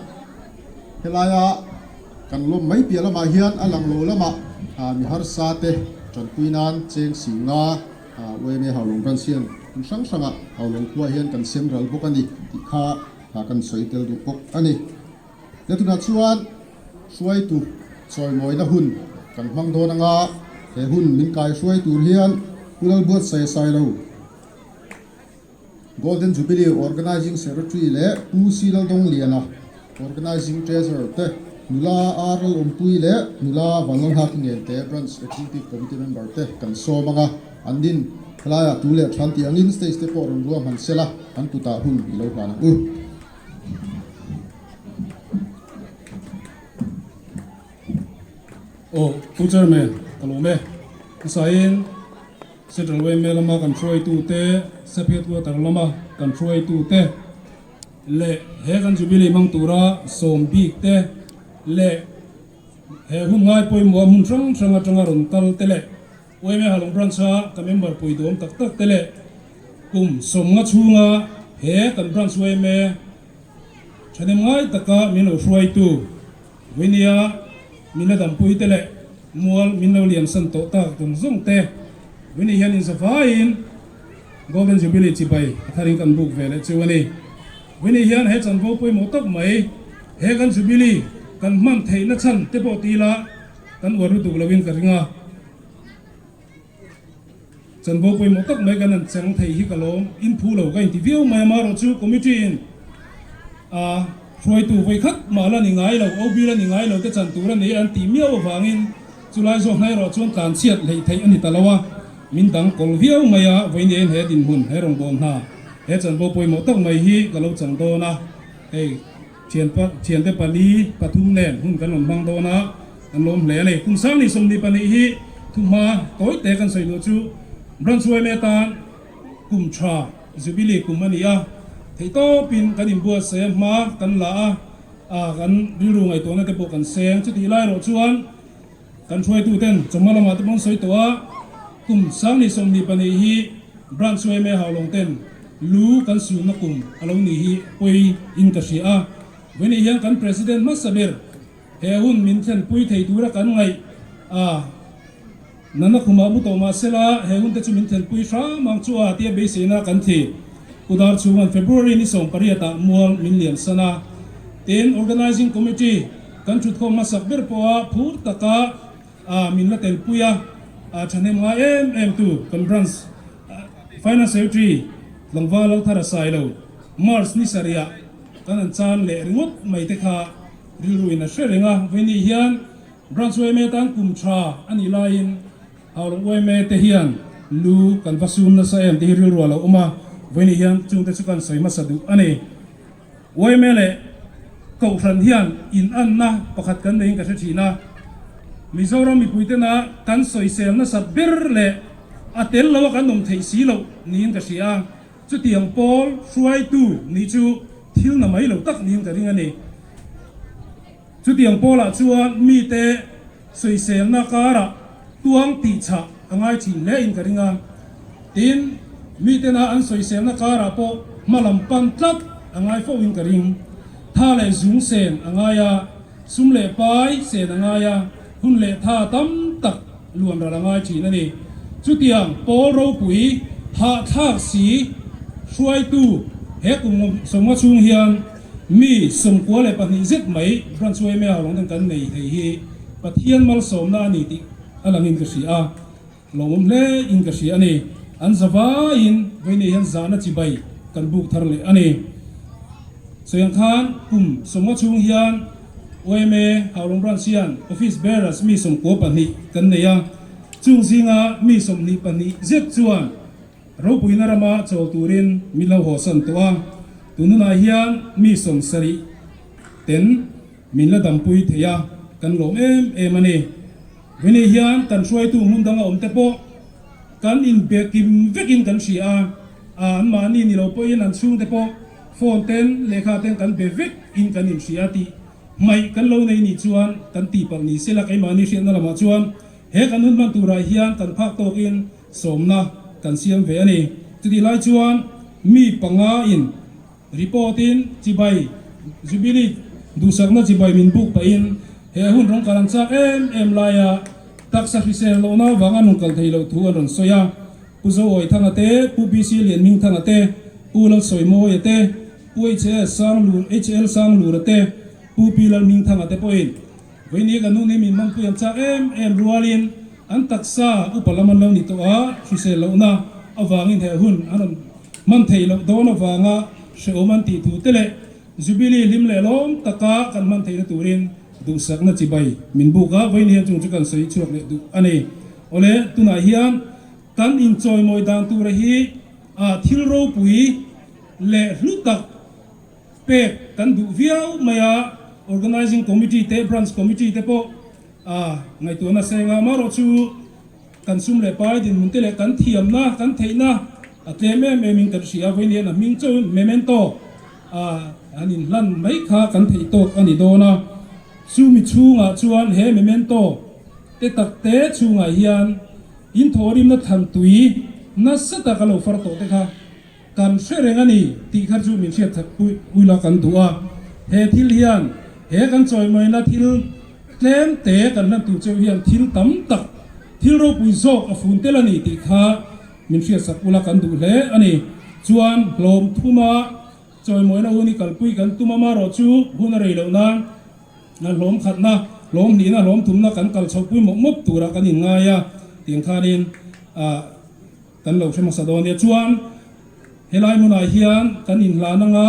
helaia kan lawm mai piah lamah hian a lang lo lamah mi harsa te tanpui nan cheng singa Yma Haulawng Branch hian hmun hrang hrangah Haulawng khua hian kan sem ral bawk a ni tih kha kan sawi tel duh bawk a ni. Le tunah chuan hruaitu chawimawina hun kan hmang dawn anga he hun min kai hruai tur hian Pu Lalbuatsaia Sailo, Golden Jubilee Organising Secretary leh Pu Si Laldawngliana, Organising Treasurer te, Nula R Lalawmpui leh Nula Vanlalnghaki Ngente, Branch Executive Committee Member te kan sawm ang a, an din helaiah tu leh than tih angin stage te pawh rawn ruahman sela an kutah hun i lo hlan ang u. Aw, Pu Chairman, ka lawm e. Hmasaiin Central yma lama kan hruaitute, Sap Headquarter lama kan hruaitute leh he kan Jubilee hmang tura sawm bik te leh he hun ngai pawimawha hmun hrang hrang atanga rawn kal te leh yma Halong Branch-a ka member pui duhawm tak tak te leh kum sawmnga chhunga he kan Branch yma thahnem ngai taka min lo hruaitu Winia min la dampui te leh mual min lo liam san tawh tak zawng zawng te Winnie hian inzavaiin Golden Jubilee chibai a tharin kan buk ve leh chu a ni. Winnie hian he chanvo pawimawh tak mai he kan Jubilee kan hman theihna chhan te pawh ti ila kan uar lutuk loin ka ring a. Chanvo pawimawh tak mai kan han chang thei hi ka lawm in phu lo ka inti viau mai a, marawh chu committee in a hruaitu vawi khat mah la ni ngai lo, OB la ni ngai lo te chan tur a ni an tih miau avangin chulai zawk hna erawh chuan tlan chhiat hleih theih a ni ta lo a, min dang kawl viau mai a, vawi niin he dinhmun, he rawngbâwl hna, he chanvo pawimawh tak mai hi ka lo chang dawn a, hei. Thianpa thiante pali pathum nen hun kan rawn hmang dawn a, kan lawm hle a ni. Kum sang ni 22 hi thuhma tawi te kan sawi duh chu Branch yma tan kum tha Jubilee kum a ni a, theihtawpin kan inbuatsaih a, hma kan la a, a kan rilru ngaihtuahna te pawh kan seng. Chutih lai erawh chuan kan hruaitu ten chawhma lamah te pawh an sawi tawh a, kum sang ni 22 hi Branch yma Haulawng ten Lu kan sunna kum a lo nih hi pawi in ka hria a, vawiin hian kan President hmasa ber he hun min thlenpui thei tura kan ngaih a, nana khumah mu tawh mah sela he hun te chu min thlenpui hram ang chu a tia beiseina kan thi. Pu Dar chhunga'n February ni 18 ah mual min lian san a, tin Organising Committee kan thutkhawm hmasak ber pawha phur taka a min la telpui a, a thahnem ngai em em tu kan Branch Finance Secretary tlangval lo thar a sai lo. March ni sarihah kan han chan leh ringawt mai te kha rilru in a hre reng a, vawiin hian Branch yma tan kum tha a nih laiin Haulawng yma te hian lu kan va sum nasa em tih hi rilru a lo awm a, vawiin hian chungte chu kan sawi hmasa duh a ni. Yma leh Kohhran hian inanna pakhat kan neiin ka hre thin a, Mizoram mipuitena kan sawisel nasa ber leh a tel lo a kan awm theih si loh niin ka hria a, chutiang pawl hruaitu nih chu thil na mai lo tak niin ka ring a ni. Chutiang pawlah chuan mite sawiselna karah tuang tihchah a ngai thin hle in ka ring a, tin, mitena an sawiselna karah pawh hma lam pan tlat a ngai fo in ka ring. Tha leh zung sen a ngai a, sum leh pai sen a ngai a, hun leh tha tam tak luan ral a ngai thin a ni. Chutiang pawl ropui hahthlak si hruaitu he kum sawmnga chhung hian mi 92 zet mai Branch yma ho lawng ten kan nei thei hi Pathian malsawmna a ni tih a langin ka hria a, lawmawm hle in ka hria a ni. An zavaiin vawiin hian zahna chibai kan buk thar leh a ni. Sawiang khan kum sawmnga chhung hian yma Haulawng Branch hian Office Bearers mi 92 kan nei a, chung zinga mi 22 zet chuan ropuina rama chawl turin min lo hawsan tawh a, tun hunah hian mi 70 ten min la dampui thei a, kan lawm em em a ni. Hemi hian kan hruaitu hmun danga awm te pawh kan inbe kim vekin kan hria a, anmahni ni lo pawhin an chhungte pawh phone ten lehkha ten kan be vek in kan inhria tih hmaih kan lo nei nih chuan kan tihpalh ni sela keimahni hriatna lamah chuan he kan hun hman turah hian kan phak tawkin sawmna kan siam ve a ni. Chutih lai chuan mi panga in. Report in chibai Jubilee duhsakna chibai min buk pahin he hun rawng kal an chak em em laia taksa hrisel lohna vanga nung kal thei loh thu an rawn sawi a. Pu Zoawi Thanga te, Pu BC Lianming Thanga te, Pu Lalsawimawia te, Pu HS Sanglur HL Sanglura te, Pu Pi Lalming Thanga te pawhin Vawiini kan nu nih min hmanpui an chak em em rualin an taksa upa lam an lo ni tawh a, hrisel lohna avangin he hun an rawn hman theih loh dawn avanga hrehawm an tih thu te leh Jubilee hlim leh lawm taka kan hman theihna turin duhsakna chibai min buk a, vawiini hian chung chu kan sawi chhuak leh duh a ni. Awle, tunah hian kan inchawimawi dan tura hi thil ropui leh hlu tak, Pek kan duh viau mai a, Organising Committee te, Branch Committee te pawh a ngaihtuahna seng a, amaherawh chu kan sum leh pai dinhmun te leh kan thiamna, kan theihna a tlem em em in kan hria a, vawiin a hming chauhin memento a han inhlan mai kha kan theih tawk a ni dawn a, chumi chhungah chuan he memento te tak te chhungah hian inthawhrimna thlan tui nasa tak a lo far tawh te kha. Kan hre reng a ni tih kha chu min hriat that pui la kan duh a. He thil hian he kan chawimawina thil tlem te kan hlan tur cheu hian thil tam tak, thil ropui zawk a fun tel a ni tih kha min hriatsak ula kan duh hle a ni. Chuan hlawm thuma chawimawina hun hi kalpui kan tum amarawh chu hun a rei loh nan hlawm khatna, hlawm hnihna, hlawm thumna kan kal chhohpui mawp mawp turah kan inngai a tiang khanin ah. Kan lo hre hmasa dawn nia. Chuan helai hmunah hian kan inhlan anga,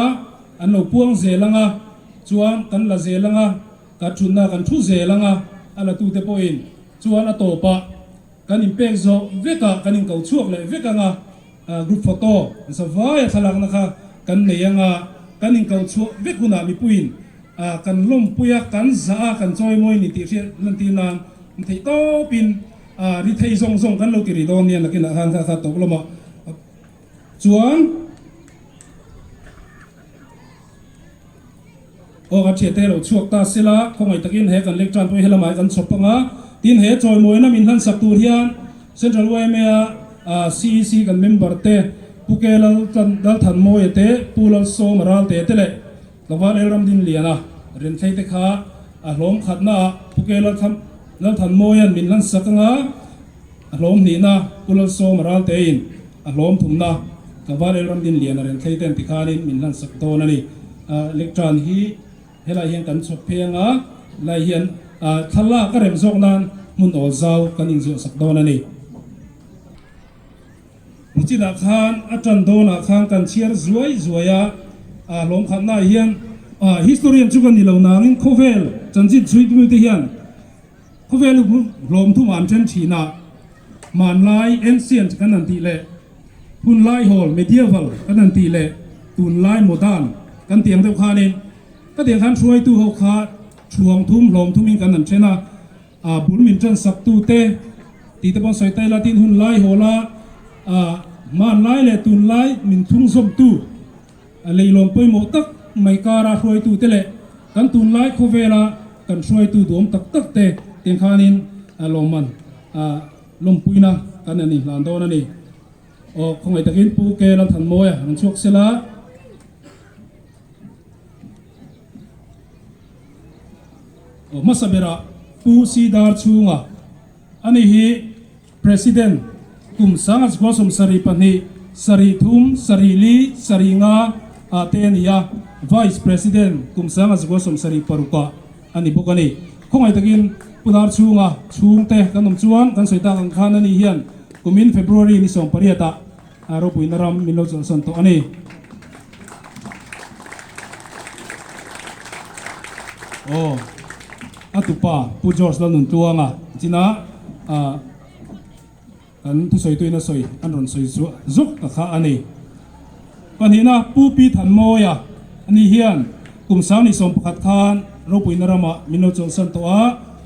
an lo puang zel anga, chuan kan la zel anga, kan thutna kan thu zel anga, a latute pawhin chuan a tawpah kan inpek zawh vekah kan inko chhuak leh vek anga, group photo zavaia thlalakna kha kan nei anga, kan inko chhuah vek hunah mipuiin kan lawmpui a, kan zah a, kan chawimawi ni tih hriat lantir nan theih tawpin A ri thei zawng zawng kan lo ti ri dawn nia nakinah khan kha kha tawp lamah chuan aw kan thiante lo chhuak ta sela khawngaih takin he kan lek tan pawh hi helamah kan chhawp ang a, tin he chawimawina min hlan sak tur hian Central yma a CEC kan member te Pu Ke Lal Lalthanmawia te Pu Lalsawma Ralte te leh Tlangval Elramdinliana Renthlei te kha a hlawm khatna ah Pu Ke Lalthanmawia'n min hlan sak anga a hlawm hnihna Pu Lalsawma Raltein a hlawm thumna Tlangval Elramdinliana Renthlei ten tikhanin min hlan sak dawn a ni. Lectern hi helai hian kan chhawp phei anga lai hian thlalak a rem zawk nan hmun awl zau kan inzuah sak dawn a ni. Nichinah khan a tan dawnah khan kan chhiar zuai zuai a, a hlawm khatnaah hian historian chu ka ni lo nangin khawvel chanchin chhuitmute hian khawvel hlawm thumah an then thin a, hmanlai, ancient, kan han tih leh hunlai hawl, medieval, kan han tih leh tunlai, modern, kan tih ang deuh khanin ka tih ang khan hruaitu ho kha thuang thum hlawm thumin kan han then a. A bul min tan sak tu te tih te pawh sawi ta ila tin hun lai haw la a hman lai leh tun lai min thung zawm tu a leilawm pawimawh tak mai kara hruaitu te leh kan tun lai khawvela kan hruaitu duhawm tak tak te tiang khanin a lawmman a lawmpuina kan an inhlan dawn a ni. Aw khawngaih takin Pu Ke Lalthanmawia rawn chhuak sela. Aw hmasa berah Pu Si Dar chhunga ani hi President kum sanga chukua 72 sarih thum sarih li sarih nga ah te a ni a, Vice President kum sanga chukua 76 ah a ni bawk a ni. Khawngaih takin Pu Dar chhunga chhungte kan awm chuan kan sawi tak ang khan ani hian kumin February ni 18 ah Ropuina ram min lo chawlhsan tawh a ni. Aw, a tupa Pu George Lalnuntluanga china kan thusawituin a sawi an rawn sawi zuah zuk ta kha a ni. Pahnihna Pu Pi Thanmawia ani hian kum 11 khan Ropuina ramah min lo chawlhsan tawh a,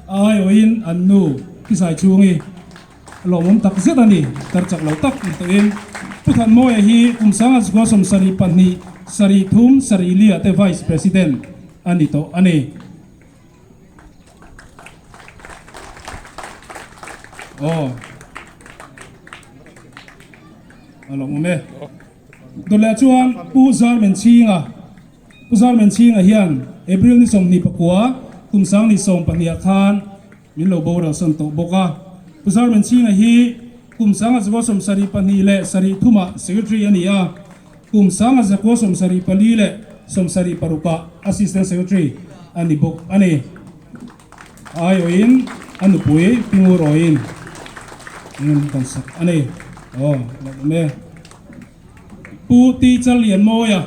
a aiawhin an nu Khisai Chhungi Lawmawm tak zet a ni, tar chak lo tak in tawhin Pu Thanmawia hi kum 1972 sarih thum sarih lia te Vice President a ni tawh a ni. Aw. A lawmawm e. Dawleh chuan Pu Zarmenchhinga, Pu Zarmenchhinga hian April ni 29 kum 2012 ah khan min lo boral san tawh bawk a. Pu Zarmenchhinga hi kum 1972 leh 73 ah Secretary a ni a, kum 1974 leh 76 ah Assistant Secretary a ni bawk a ni. Aiawhin a nupui Pi Ngurawiin min rawn sak a ni. Aw, lawm awm e. Pu Ti Challianmawia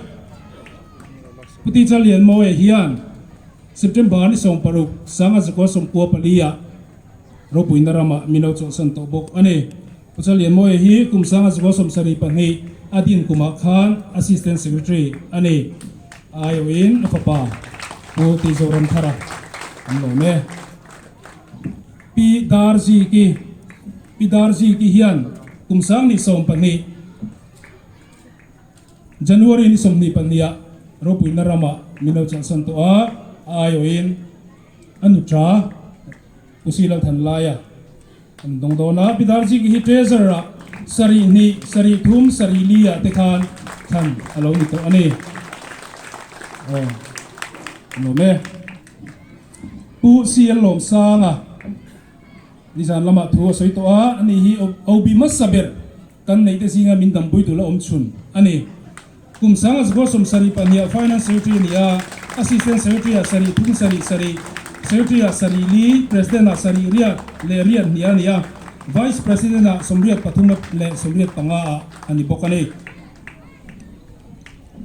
Pu Ti Challianmawia hian September ni 16, 1994 ah ropuina ramah min lo chawlhsan tawh bawk a ni. Pu Challianmawia hi kum 1972 a din kumah khan Assistant Secretary a ni. Aiawhin a fapa Pu Ti Zoramthara an lawm e. Pi Darziki Pi Darziki hian kum 2012 January ni 22 ah ropuina ramah min lo chawlhsan tawh a, a aiawhin a nuṭa Pu Silalthanlaia An dawng dawn a, Pi Darziki hi Treasurer ah sarih hnih, sarih thum, sarih li ah te khan thlan a lo ni tawh a ni. Aw, lawm e. Pu CL Lawmsanga nizan lamah thu a sawi tawh a, ani hi OB hmasa ber kan neih te zinga min dampui tur la awm chhun a ni. Kum 1972 ah Finance Secretary a ni a, Assistant Secretary ah sarih thum sarih sarih, Secretary ah sarih li, President ah sarih riat leh riat hnih a ni a, Vice President ah 83 leh 85 ah a ni bawk a ni.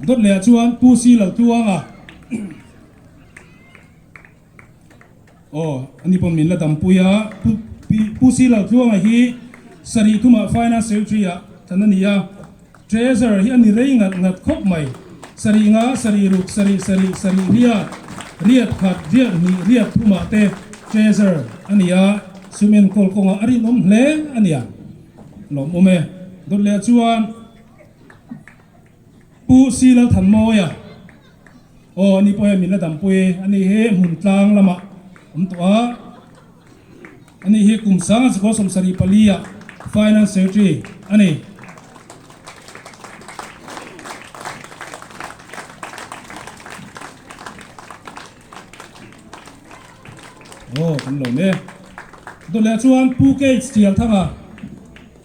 Dawt leh ah chuan Pu Si Laltluanga Aw, ani pawh min la dampui a, Pu Pu Si Laltluanga hi sarih thumah Finance Secretary ah than a ni a, Treasurer hi a ni rei ngat ngat khawp mai. Sarih nga, sarih ruk, sarih sarih, sarih riat, riat khat, riat hnih, riat thumah te Treasurer a ni a, sum enkawl kawngah a rinawm hle a nia. Lawmawm e. Dawt leh chuan Pu Si Lalthanmawia, aw ani pawh hei min la dampui a ni hi hmun tlang lamah awm tawh a, Ani hi kum 1974 ah Finance Secretary a ni. Aw, kan lawm e. Dawt leh chuan Pu Kate Sialthanga,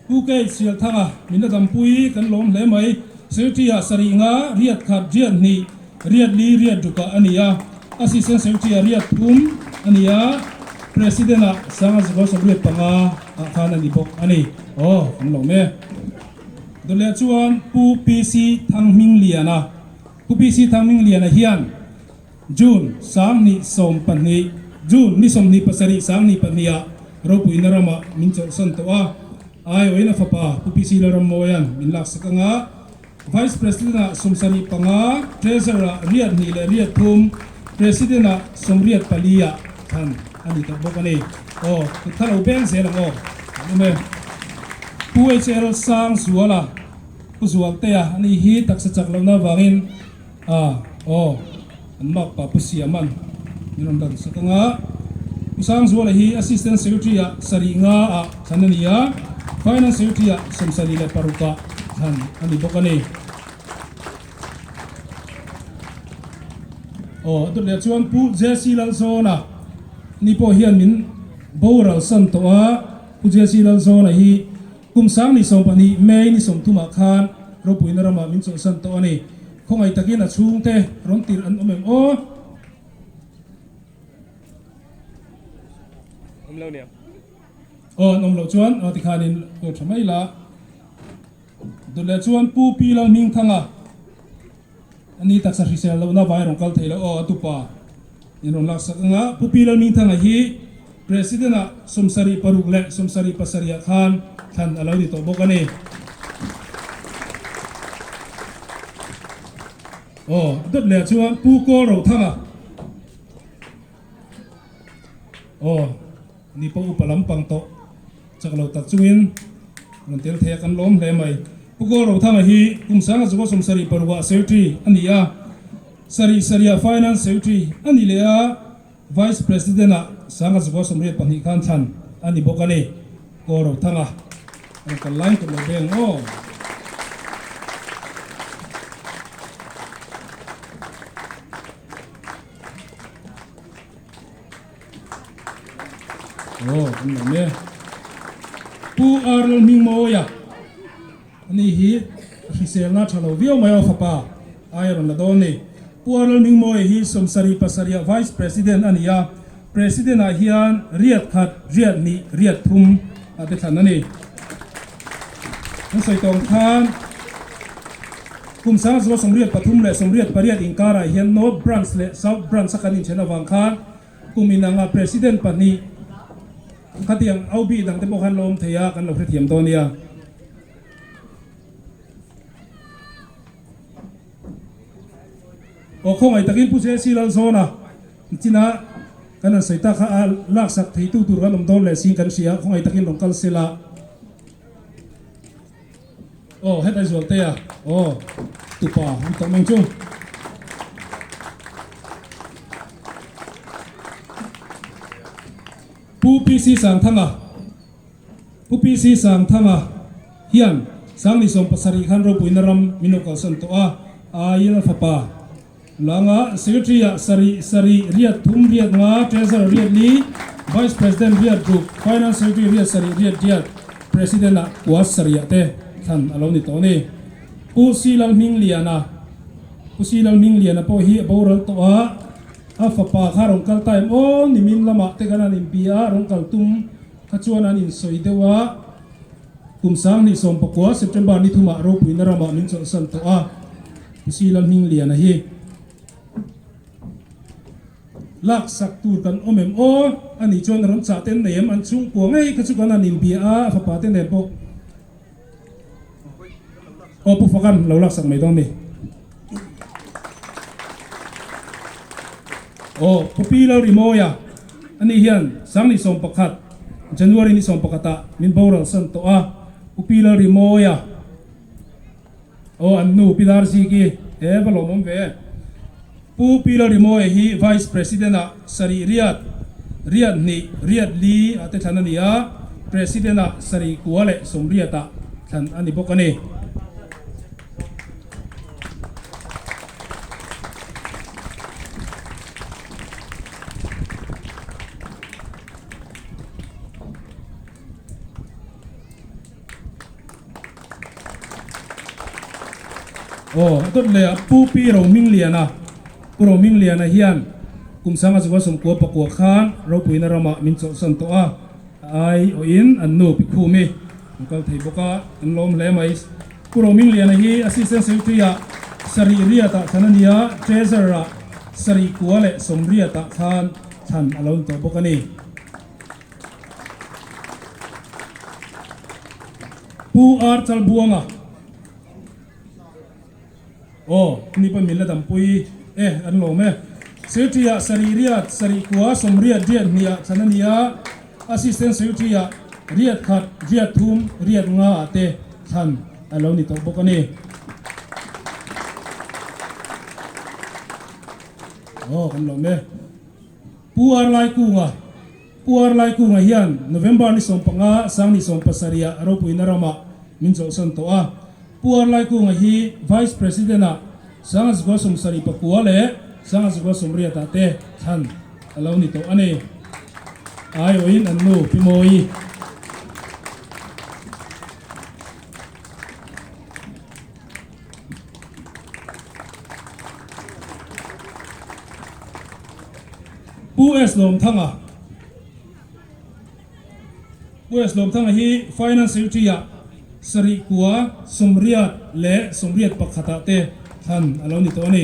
Pu Kate Sialthanga min la dampui kan lawm hle mai. Secretary ah sarih nga, riat khat, riat hnih, riat li, riat rukah a ni a. Assistant Secretary ah riat thum a ni a, President ah 1975 ah khan a ni bawk a ni. Aw, kan lawm e. Dawt leh chuan Pu PC Thanghmingliana, Pu PC Thanghmingliana hian June 2012, June ni 27 2002 ah ropuina ramah min chawlhsan tawh a, aiawhin a fapa Pu PC Lalrammawia'n min laksak anga Vice President ah 75, Treasurer ah 2 leh 3, President ah 84 ah thlan a ni tawh bawk a ni. Aw, kut kha lo beng zel ang aw. Kan awm e. Pu HL Sangzuala, Pu Zualtea a ni hi taksa chak lohna avangin A, aw, an mak pa Pu Siaman min rawn dan sak anga, Pu Sangzuala hi Assistant Secretary ah sarih nga ah thlan a ni a, Finance Secretary ah 76 ah thlan a ni bawk a ni. Aw, a dawt leh chuan Pu JC Lalzawna ni pawh hian min boral san tawh a, Pu JC Lalzawna hi Kum 2012 May ni 30 ah khan ropuina ramah min chawlhsan tawh a ni. Khawngaih takin a chhungte rawn tirh an awm em aw? Awm lo nia. Aw an awm loh chuan aw tikhanin aw tha mai la. Dawt leh chuan Pu Pi Lalhmingthanga a ni taksa hrisel lohna vai rawn kal thei lo aw a tupa in rawn laksak anga Pu Pi Lalhmingthanga hi President ah 76 leh 77 ah khan thlan a lo ni tawh bawk a ni. Aw, a dawt leh ah chuan Pu Kawl Rothanga aw ni pawh upa lampang tawh chak lo tak chungin rawn tel thei a kan lawm hle mai. Pu Kawl Rothanga hi kum 1976 ah Secretary a ni a, sarih sarih ah Finance Secretary a ni leh a, Vice President ah 1982 khan thlan a ni bawk a ni. Kaw Rothanga rawn kal lai kut lo beng aw. Aw kan lawm e. Pu Arnold Hmingmawia ani hi a hriselna tha lo viau mai aw fapa ai a rawn la dawn ni. Pu Arnold Hmingmawia hi sawmsarih pasarih ah Vice President a ni a, President ah hian riat khat, riat hnih, riat thum ah te thlan a ni. An sawi tawng khan kum 1983 leh 88 inkarah hian North Branch leh South Branch a kan inthen avang khan kum inanga President pahnih khatiang au bih dang te pawh khan la awm thei a, kan lo hrethiam dawn nia. Aw khawngaih takin Pu JC Lalzawna china kan han sawi tak kha a laksak theitu tur kan awm dawn leh sin kan hria, khawngaih takin rawn kal sela. Aw hetlai Zualtea aw tupa an tawh mang chu. Pu PC Sangthanga Pu PC Sangthanga hian Sangni 70 khan ropuina ram min lo kalsan tawh a, aiin a fapa Langa Secretary ah sarih sarih riat thum riat nga, Treasurer riat li, Vice President riat ruk, Finance Secretary riat sarih riat riat, President ah kua sarih ah te thlan a lo ni tawh a ni. Pu Si Lalhmingliana Pu Si Lalhmingliana pawh hi a boral tawh a, a fapa kha rawn kal ta em aw, nimin lamah te khan an inbia a, rawn kal tum kha chuan an insawi deuh a, Kum 2019 September ni thumah ropuina ramah min chawlhsan tawh a, Pu Si Lalhmingliana hi laksak tur kan awm em aw? Ani chuan rawn chah ten nei em? An chhungkua ngei kha chu kan han inbia a, a fapa te nen pawh. Aw Pu Fakan lo laksak mai dawn ni. Aw Pu Pi Lalrimawia ani hian 2011 January ni 11 ah min boral san tawh a, Pu Pi Lalrimawia aw an nu Pi Darziki he va lawmawm ve. Pu Pi Lalrimawia hi Vice President ah sarih riat, riat hnih, riat li ah te thlan a ni a, President ah sarih kua leh sawmriat ah thlan a ni bawk a ni. Aw a dawt leh a Pu Pi Rohmingliana Pu Rohmingliana hian kum 1999 khan ropuina ramah min chawlhsan tawh a, a ai awhin an nu Pi Khumi an kal thei bawk a, an lawm hle mai. Pu Rohmingliana hi Assistant Secretary ah sarih riatah thlan a ni a, Treasurer ah sarih kua leh sawmriatah khan thlan a lo ni tawh bawk a ni. Pu R Chalbuanga Aw ni pawn min la dampui e an lawm e. Secretary ah sarih riat sarih kua sawmriat riat hnih ah thlan a ni a, Assistant Secretary ah riat khat riat thum riat nga ah te thlan a lo ni tawh bawk a ni. Aw kan lawm e. Pu R Laikunga Pu R Laikunga hian November ni 15, 2017 ah ropuina ramah min chawlhsan tawh a. Pu R Laikunga hi Vice President ah 1979 leh 1980 ah te thlan a lo ni tawh a ni. Aiawhin an nu Pi Mawi. Pu S Lawmthanga Pu S Lawmthanga hi Finance Secretary ah sarih kua sawmriat leh sawmriat pakhat ah te thlan a lo ni tawh a ni.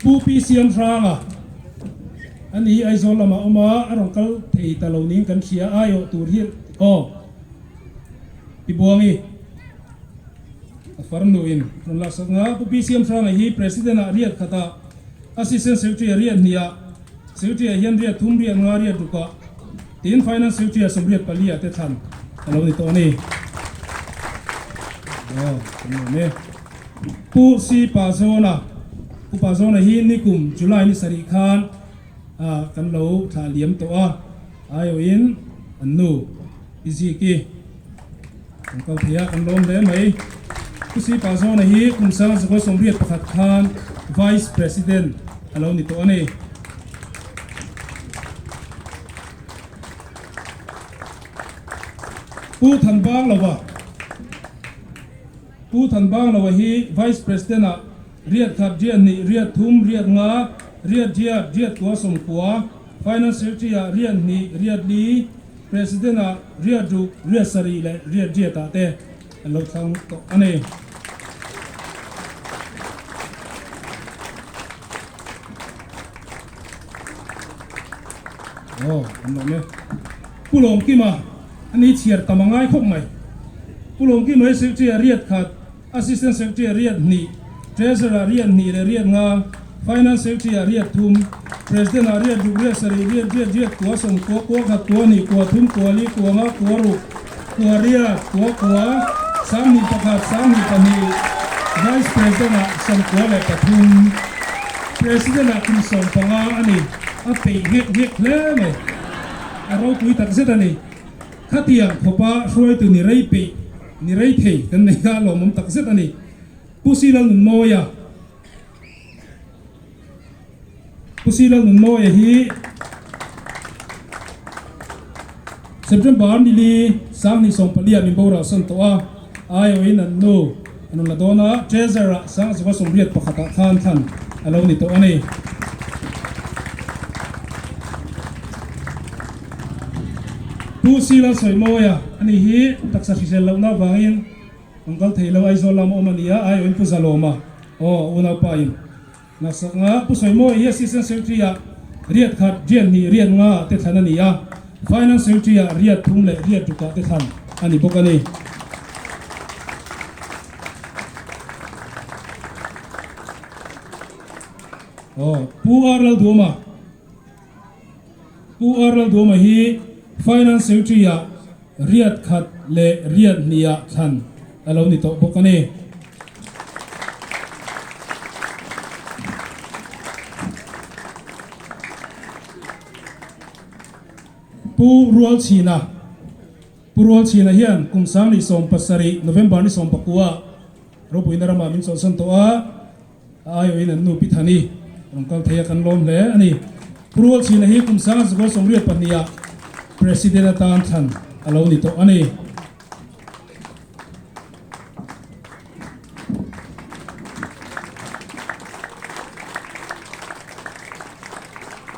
Pu Pi Siam Hranga a ni Aizawl lamah awm a, a rawn kal thei ta lo niin kan hria a, aiawh tur hi aw Pi Buangi a farnuin a rawn laksak a. Pu Pi Siam Hranga hi President ah riat khatah Assistant Secretary ah riat hnih ah Secretary ah hian riat thum riat nga riat ruk ah tin Finance Secretary ah sawmriat pali ah te thlan a lo ni tawh a ni. Aw kan nuam e. Pu Si Pa Zawna Pu Pa Zawna hi nikum July ni sarih khan kan lo thlah liam tawh a, aiawhin an nu Pi Ziki kan kal thei a, kan lawm hle mai. Pu Si Pazawna hi kum 1981 khan Vice President a lo ni tawh a ni. Pu Thanbanglova Pu Thanbanglova hi Vice President ah riat khat, riat hnih, riat thum, riat nga, riat riat, riat kua sawmkua, Finance Secretary ah riat hnih, riat li, President ah riat ruk, riat sarih leh riat riat ah te an lo thlang tawh a ni. Aw, an lawm e. Pu Lawmkima, a ni chhiar tam a ngai khawp mai. Pu Lawmkima hi Secretary ah riat khat, Assistant Secretary ah riat hnih, Treasurer ah riat hnih leh riat nga, Finance Secretary ah riat thum, President ah riat ruk riat sarih riat riat riat kua sawm kua kua khat kua hnih kua thum kua li kua nga kua ruk kua riat kua kua sanghnih pakhat sanghnih pahnih Vice President ah sawmkua leh pathum President ah kum sawmpanga a ni a peih nghek nghek hle mai a ropui tak zet a ni. Khatiang khawpa hruaitu ni rei peih ni rei thei kan nei kha lawmawm tak zet a ni. Pu Silal Nunmawia Pu Silal Nunmawia hi September nili Sanghnih sawmpalia min boral sawn tawh a, aiawhin an nu an rawn la dawn a, Treasurer ah Sangzuva sawmriat pakhatah khan thlan a lo ni tawh a ni. Pu Sila Sawimawia a nih hi taksa hrisel lohna avangin an kal thei lo, Aizawl lama awm a ni a, aiawhin Pu Zalawma aw unaupa in laksak nga. Pu Sawimawia hi Assistant Secretary ah riat khat, riat hnih, riat nga ah te thlan a ni a, Finance Secretary ah riat thum leh riat ruk ah te thlan a ni bawk a ni. Aw Pu R Lalduama. Pu R Lalduama hi Finance Secretary ah riat khat leh riat hnih ah thlan a lo ni tawh bawk a ni. Pu Rualchhina Pu Rualchhina hian kum 2017 November ni 19 ah ropuina ramah min chawlhsan tawh a. A aiawhin an nu Pi Thani rawn kal thei a, kan lawm hle a ni. Pu Rualchhina hi kum 1982 ah President atan thlan a lo ni tawh a ni.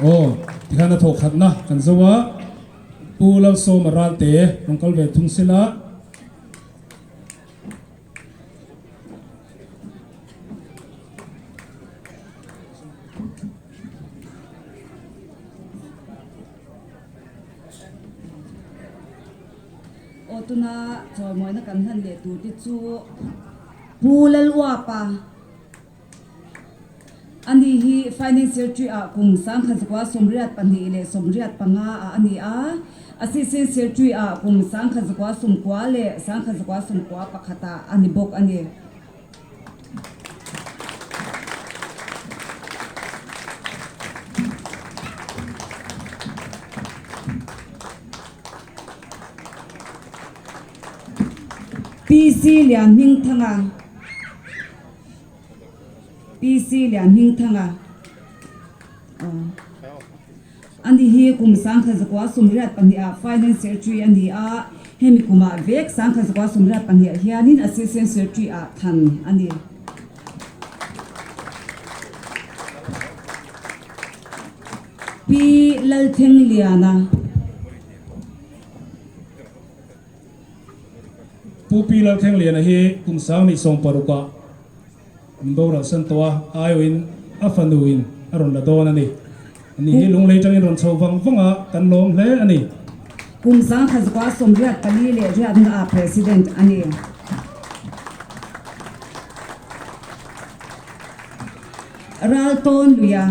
Aw, tikhan a thawhkhatna kan zo a, Pu Lalsawma Ralte rawn kal ve thung sela. Aw tuna chawimawina kan hlan leh tur te chu Pu Laluapa a ni hi Finance Secretary ah kum 1982 leh 75 ah a ni a, Assistant Secretary ah kum 1990 leh 1991 ah a ni bawk a ni. PC Lianhmingthanga PC Lianhmingthanga Ani hi kum 1982 ah Finance Secretary a ni a, hemi kumah vek 1982 ah hianin Assistant Secretary ah than a ni. Pi Lalthengliana. Pu Pi Lalthengliana hi kum 2016 ah An boral san tawh a, aiawhin a fanuin a rawn la dawn a ni. Ani hi lunglei tangin rawn chho vang vang a, kan lawm hle a ni. Kum 1984 leh riatna ah President a ni. Raltawn luia.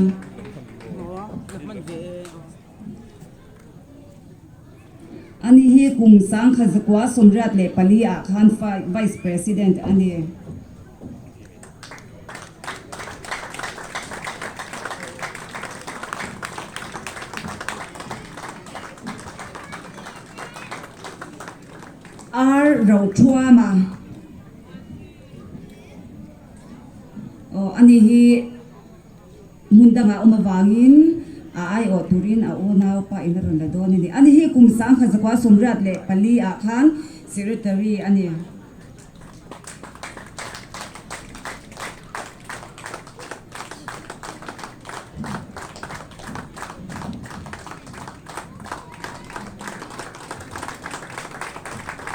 Ani hi kum 1984 ah khan Vice President a ni. R Rothuama. Ani hi hmun dangah awm avangin a aiawh turin a unaupa in a rawn la dawn a ni. Ani hi kum 1984 ah khan Secretary a ni.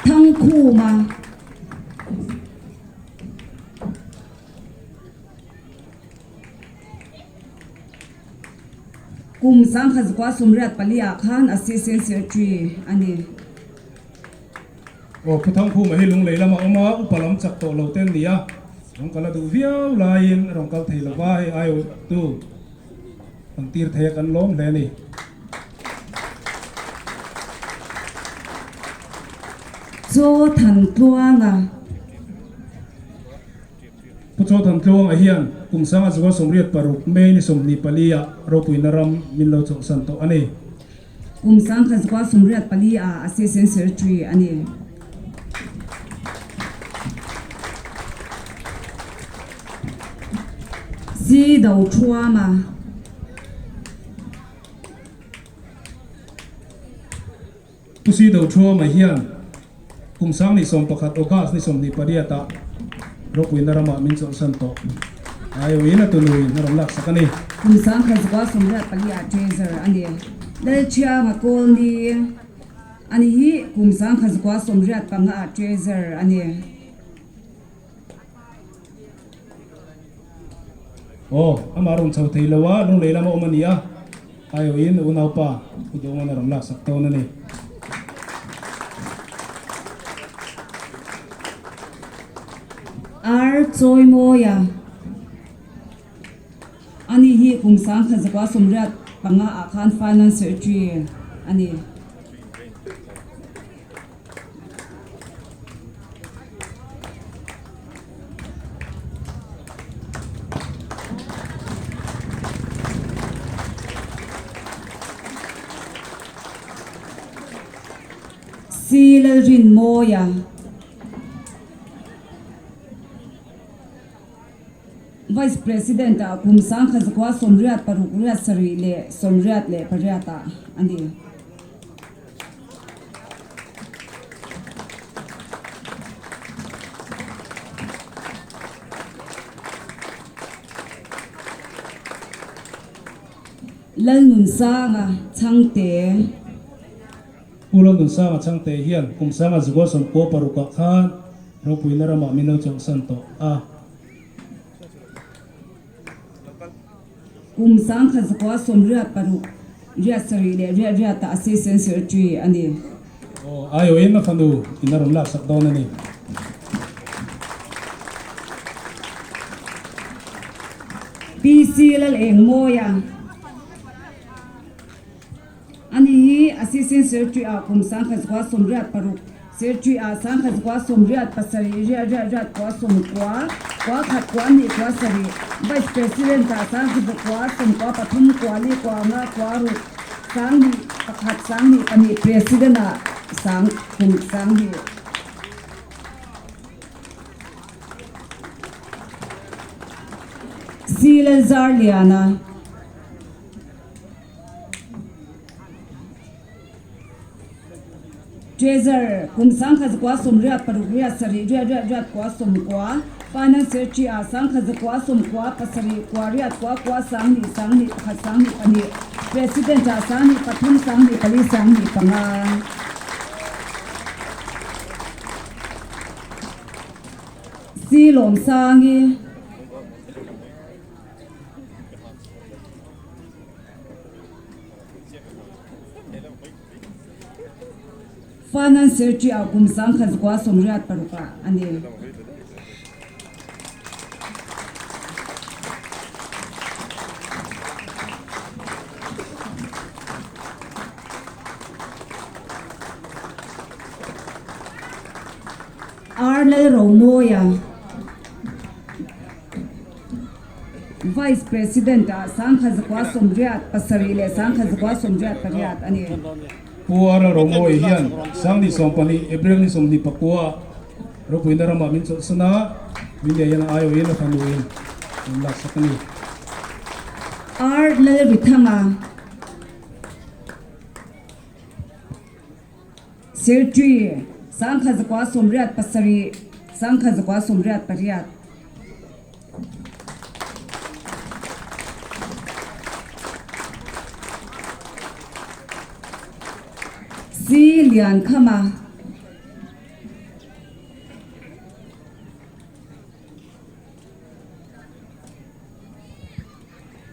Thangkhuma. Kum 1984 ah khan Assistant Secretary a ni. Aw, Pu Thangkhuma hi Lunglei lama awm a, upa lam chak tawh lo te an ni a, rawn kal a duh viau laiin a rawn kal thei lo va, hei aiawhtu kan tir thei a kan lawm hle a ni. Chaw Thantluanga. Pu Chaw Thantluanga hian kum 1986 May ni 24 ah ropuina ram min lo chawlhsan tawh a ni. Kum 1984 ah Assistant Secretary a ni. Si Do Thuama. Pu Si Do Thuama hian kum 2011 August ni 28 ah ropuina ramah min chawlhsan tawh. Aiawin a tunuin a rawn laksak a ni. Kum 1984 ah Treasurer a ni. Lalthianga Kawlni a ni hi kum 1985 ah Treasurer a ni. Aw, amah rawn chho thei lo a, lunglei lama awm a ni a, aiawhin unaupa Pu Duhman a rawn laksak dawn a ni. Ar Chawimawia a ni hi kum 1985 ah khan Finance Secretary a ni. Si Lalrinmawia. Vice President ah kum 1986 riat sarih leh 88 ah a ni. Lalnunsanga Chhangte. Pu Lalnunsanga Chhangte hian kum 1996 ah khan ropuina ramah min lo chawlhsan tawh a. Kum 1986 riat sarih leh riat riatah Assistant Secretary a ni. Aw, aiawhin a fanu in a rawn laksak dawn a ni. PC Lalengmawia a ni hi Assistant Secretary ah kum 1986 Secretary ah 1987 riat riat riat kua sawm kua kua khat kua hnih kua sarih Vice President ah 1993 kua li kua nga kua ruk 21 12 President ah sang kum 20. Si Lalzarliana. Treasurer, kum 1986 riat sarih riat riat riat kua sawm kua, Finance Secretary ah 1997 kua riat kua kua 20 21 22, President ah 23 24 25. Si Lawmsangi. Finance Secretary ah kum 1986 ah a ni. R Lalromawia. Vice President ah 1987 leh 1988 a ni. Pu R Lalromawia hian 2012 April ni 29 ah ropuina ramah min chawlhsan a, min nei hian a aiawhin a fanuin. an laksak a ni. R Lalrithanga, Secretary, 1987, 1988. C Liankhama.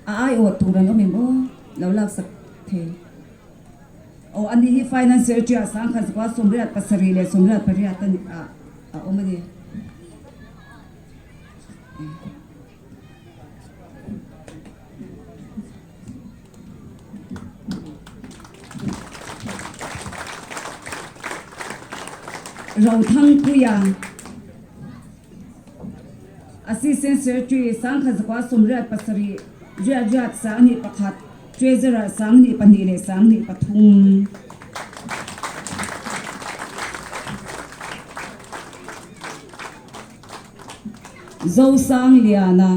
A aiawh tur an awm em aw? Lo laksak thei. Aw ani hi Finance Secretary ah 1987 leh 88 a ni ah a awm a ni. Rothangpuia Assistant Secretary 1987 riat riat 21 Treasurer 22 leh 23. Zosangliana.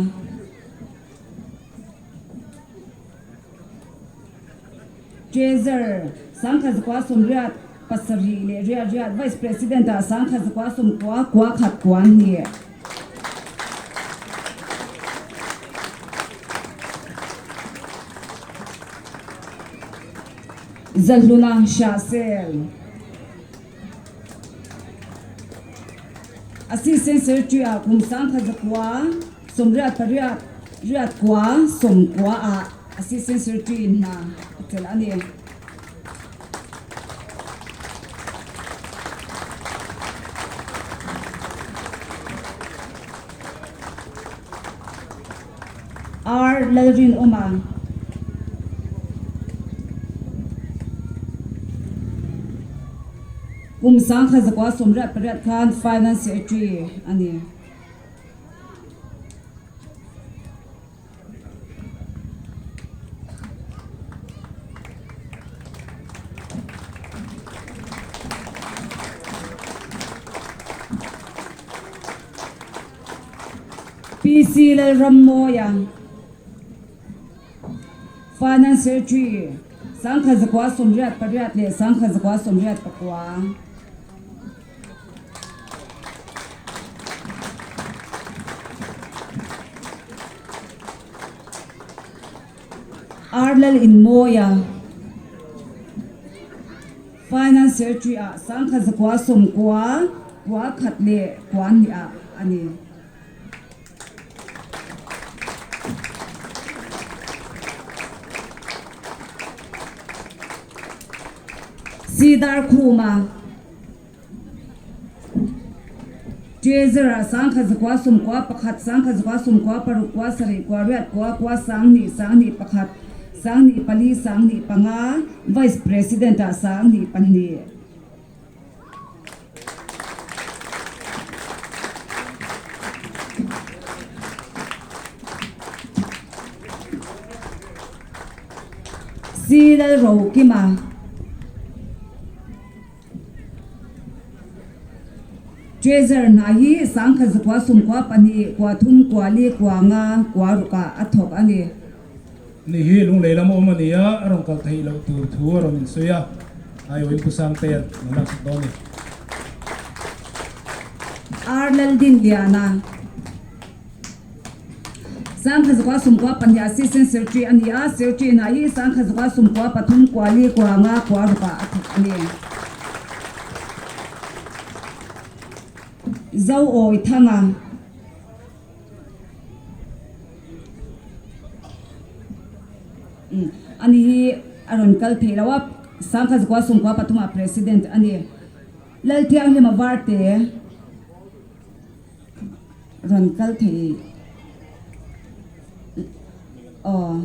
Treasurer, 1987 leh riat riat Vice President ah 1990 kua khat kuan ni. Zahluna Hrahsel. Assistant Secretary ah kum 1998 riat kua 90 ah Assistant Secretary in hna a chelh a ni. R Lalrinawma. Kum 1998 khan Finance Secretary a ni. PC Lalrammawia, Finance Secretary, 1998 leh 1989. R Lalinmawia, Finance Secretary ah 1990 kua khat leh kua hnih ah a ni. Sidar Khuma, Treasurer 1991, 1996, kua sarih, kua riat, kua kua 20, 21, 24, 25, Vice President ah 22. Si Lalrokima. Treasurer hna hi 1992, kua thum, kua li, kua nga, kua rukah a thawk a ni. Ni hi lunglei lam a awm a ni a, a rawn kal theih loh tur thu a rawn insawi a, aiawh in Pu Sangtea'n lo laksak dawn a ni. Ar Laldinliana, 1992 Assistant Secretary a ni a, Secretary hna hi 1993 kua li kua nga kua rukah a thawk a ni. Zo Awi Thanga. Ani hi a rawn kal theih lo a, 1993 ah President a ni. Lalthianghlima Varte rawn kal thei aw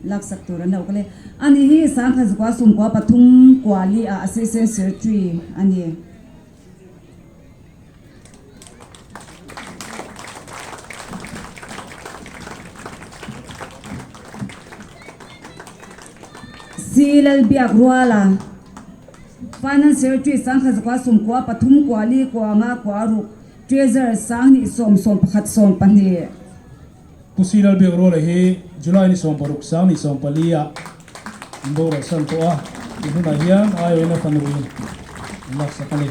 laksak tur an lo kal e. Ani hi 1993 kuali ah Assistant Secretary a ni. Si Lalbiak Ruala, Finance Secretary 1993 kua li kua nga kua ruk, Treasurer 2010 11 12. Pu Si Lalbiak Ruala hi July ni 16 sang ni 14 ah an boral san tawh a, tih hunah hian aiawina fanu in an laksak a ni.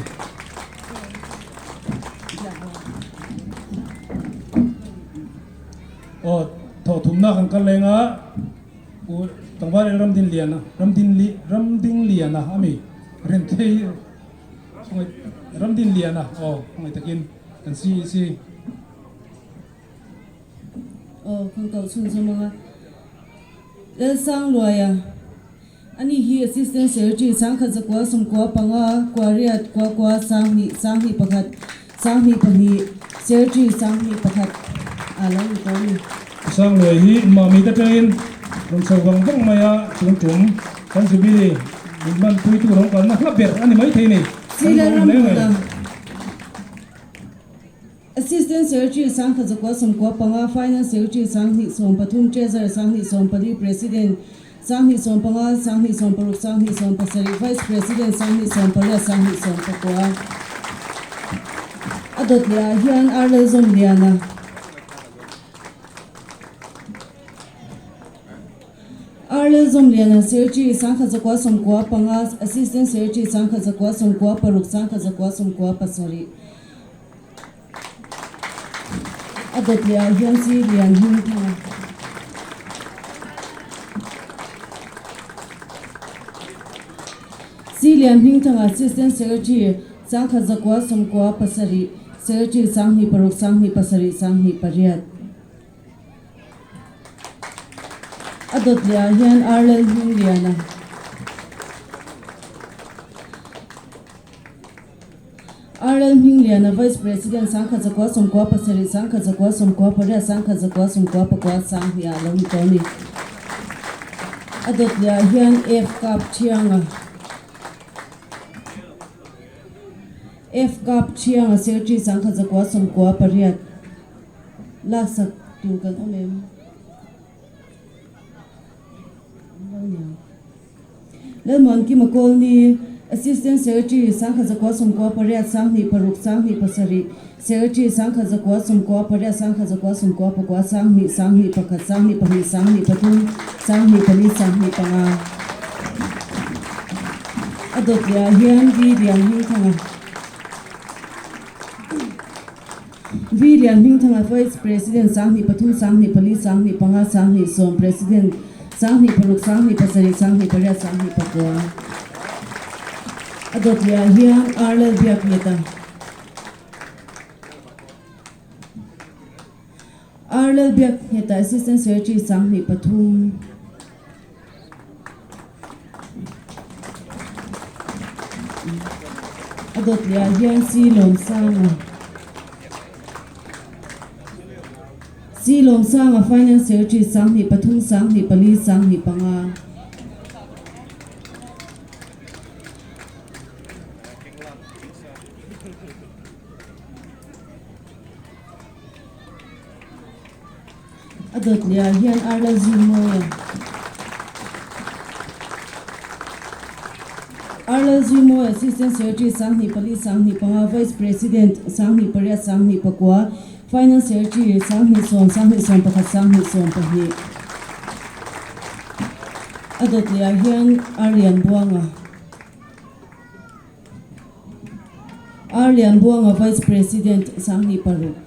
Aw thawh thumna kan kal leng a, U Tlangval el Ramdinliana, Ramdinli, Ramdingliana a mi, Renthlei Ramdinliana aw khawngaih takin kan CEC. Aw kan koh chhunzawm ang a, Lalsangluaia, ani hi Assistant Secretary Sangkhat Zakua Sawmkua panga Kuariat Kuakua Sanghnih Sanghnih pakhat Sanghnih pahnih Secretary Sanghnih pakhat a lo ni tawh a ni. Sangluai hi mahni te tangin rawn chho vang vang mai a, chung tum kan Jubilee min hmanpuitu rawng kalna hla ber a ni maithei ni. Kan lawm hle mai. Assistant Secretary Sangkhat Zakua Sawmkua panga, Finance Secretary Sanghnih 13, Treasurer Sanghnih 14, President Sanghnih 15, Sanghnih 16, Sanghnih 17, Vice President Sanghnih 18, Sanghnih 19. A dawt leh ah hian Arlel Zawmliana. Arlel Zawmliana Secretary Sangkhat Zakua Sawmkua panga, Assistant Secretary Sangkhat Zakua Sawmkua paruk, Sangkhat Zakua Sawmkua pasarih. A dawt leh ah hian chi lian hming thang a. Chi lian hming thang a Assistant Secretary Sangkhat zakua sawmkua pasarih, Secretary Sanghnih paruk Sanghnih pasarih Sanghnih pariat. A dawt leh ah hian Arlel hming lian a. RL Hmingliana, Vice President, Sangkhat zakua sawmkua pasarih, Sangkhat zakua sawmkua pariat, Sangkhat zakua sawmkua pakua, Sanghnih ah lo ni tawh a ni. A dawt leh ah hian F Kap Thianga, F Kap Thianga, Secretary, Sangkhat zakua sawmkua pariat laksak tur kan awm em? Lalmuankima Kawlni, Assistant Secretary, Sangkhat zakua sawmkua pariat, Sanghnih paruk, Sanghnih pasarih, Secretary, Sangkhat zakua sawmkua pariat, Sangkhat zakua sawmkua pakua, Sanghnih, Sanghnih pakhat, Sanghnih pahnih, Sanghnih pathum, Sanghnih pali, Sanghnih panga. A dawt leh ah hian V Lian Hmingthanga, V Lian Hmingthanga, Vice President, Sanghnih pathum, Sanghnih pali, Sanghnih panga, Sanghnih sawm, President, Sanghnih paruk, sanghnih pasarih, sanghnih pariat, sanghnih pakua. A dawt leh ah hian Arlel Biakneta. Arlel Biakneta Assistant Secretary sanghnih pathum. A dawt leh ah hian Si Lawmsanga. Si Lawmsanga Finance Secretary sanghnih pathum sanghnih pali sanghnih panga. A dawt leh ah hian Arla Zimawia Arla Zimawia Assistant Secretary sanghnih pali sanghnih panga Vice President sanghnih pariat sanghnih pakua Finance Secretary sanghnih sawm sanghnih sawm pakhat sanghnih sawm pahnih a dawt leh ah hian Arlian Buanga Arlian Buanga Vice President sanghnih paruk.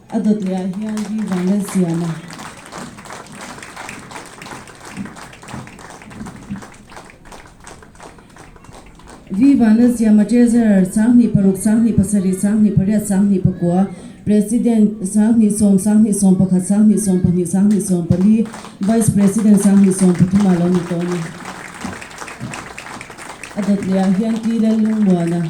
A dawt leh ah hian vi vang an siam a. Vi van an siam a Treasurer sanghnih paruk sanghnih pasarih sanghnih pariat sanghnih pakua President sanghnih sawm sanghnih sawm pakhat sanghnih sawm pahnih sanghnih sawm pali Vice President sanghnih sawm pathum ah lo ni tawh a ni. A dawt leh ah hian Ti Lallungmuana.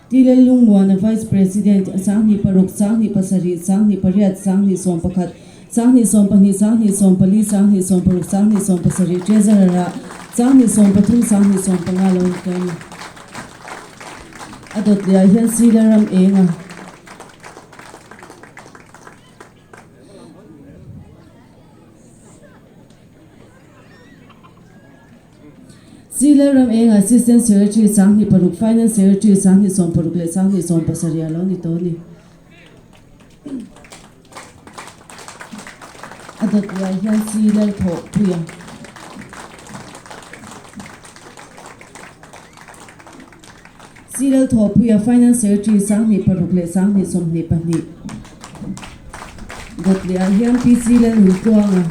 Ti Lallungmuana Vice President, sanghnih paruk, sanghnih pasarih, sanghnih pariat, sanghnih sawm pakhat, sanghnih sawm pahnih, sanghnih sawm pali, sanghnih sawm paruk, sanghnih sawm pasarih, Treasurer ah sanghnih sawm pathum, sanghnih sawm panga lo ni tawh a ni. A dawt leh ah hian Sila ram eng a. Sila. Lalram Eng Assistant Secretary 26 Finance Secretary 26 leh 27 a lo ni tawh a ni. A dawt leh ah hian C Lalthawhpuia. C Lalthawhpuia Finance Secretary 26 leh 22. Dawt leh ah hian PC Lalnuntluanga.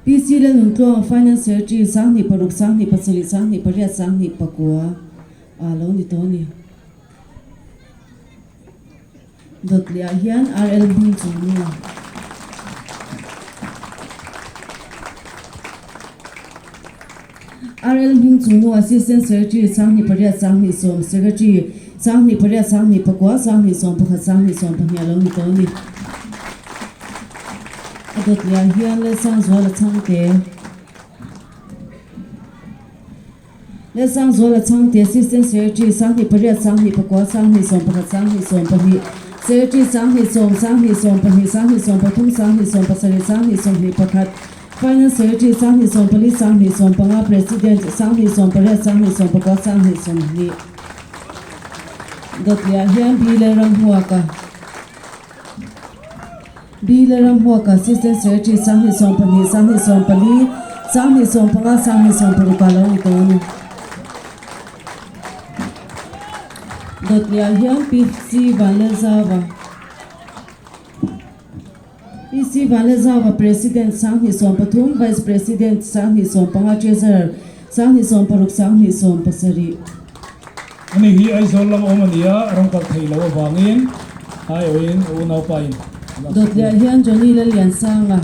PC Lalnuntluanga Finance Secretary 26 27 28 29 a lo ni tawh a ni. Dawt leh ah hian RL hming chung nu. RL hming chung nu Assistant Secretary 28 20 Secretary 28 29 21 22 a lo ni tawh a ni. A dawt leh ah hian Lalsangzuala Chhangte. Lalsangzuala Chhangte, Assistant Secretary, 28 29 21 22, Secretary, 20 22 23 27 21, Finance Secretary, 24 25, President, 28 29 20. Dawtliah hian B Lalramhuaka. B Lalramhuaka, Assistant Secretary, 22 24, 25, 26 ah lo ni tawh a ni. Dawtliah hian PC Vanlalzava, PC Vanlalzava, President, 23, Vice President, 25, Treasurer, 26, 27. Ani hi Aizawl lam awm a ni a, rawng kalh theih loh avangin aiawhin a unaupa in a lak Dawt leh hian Johnny Lalliansanga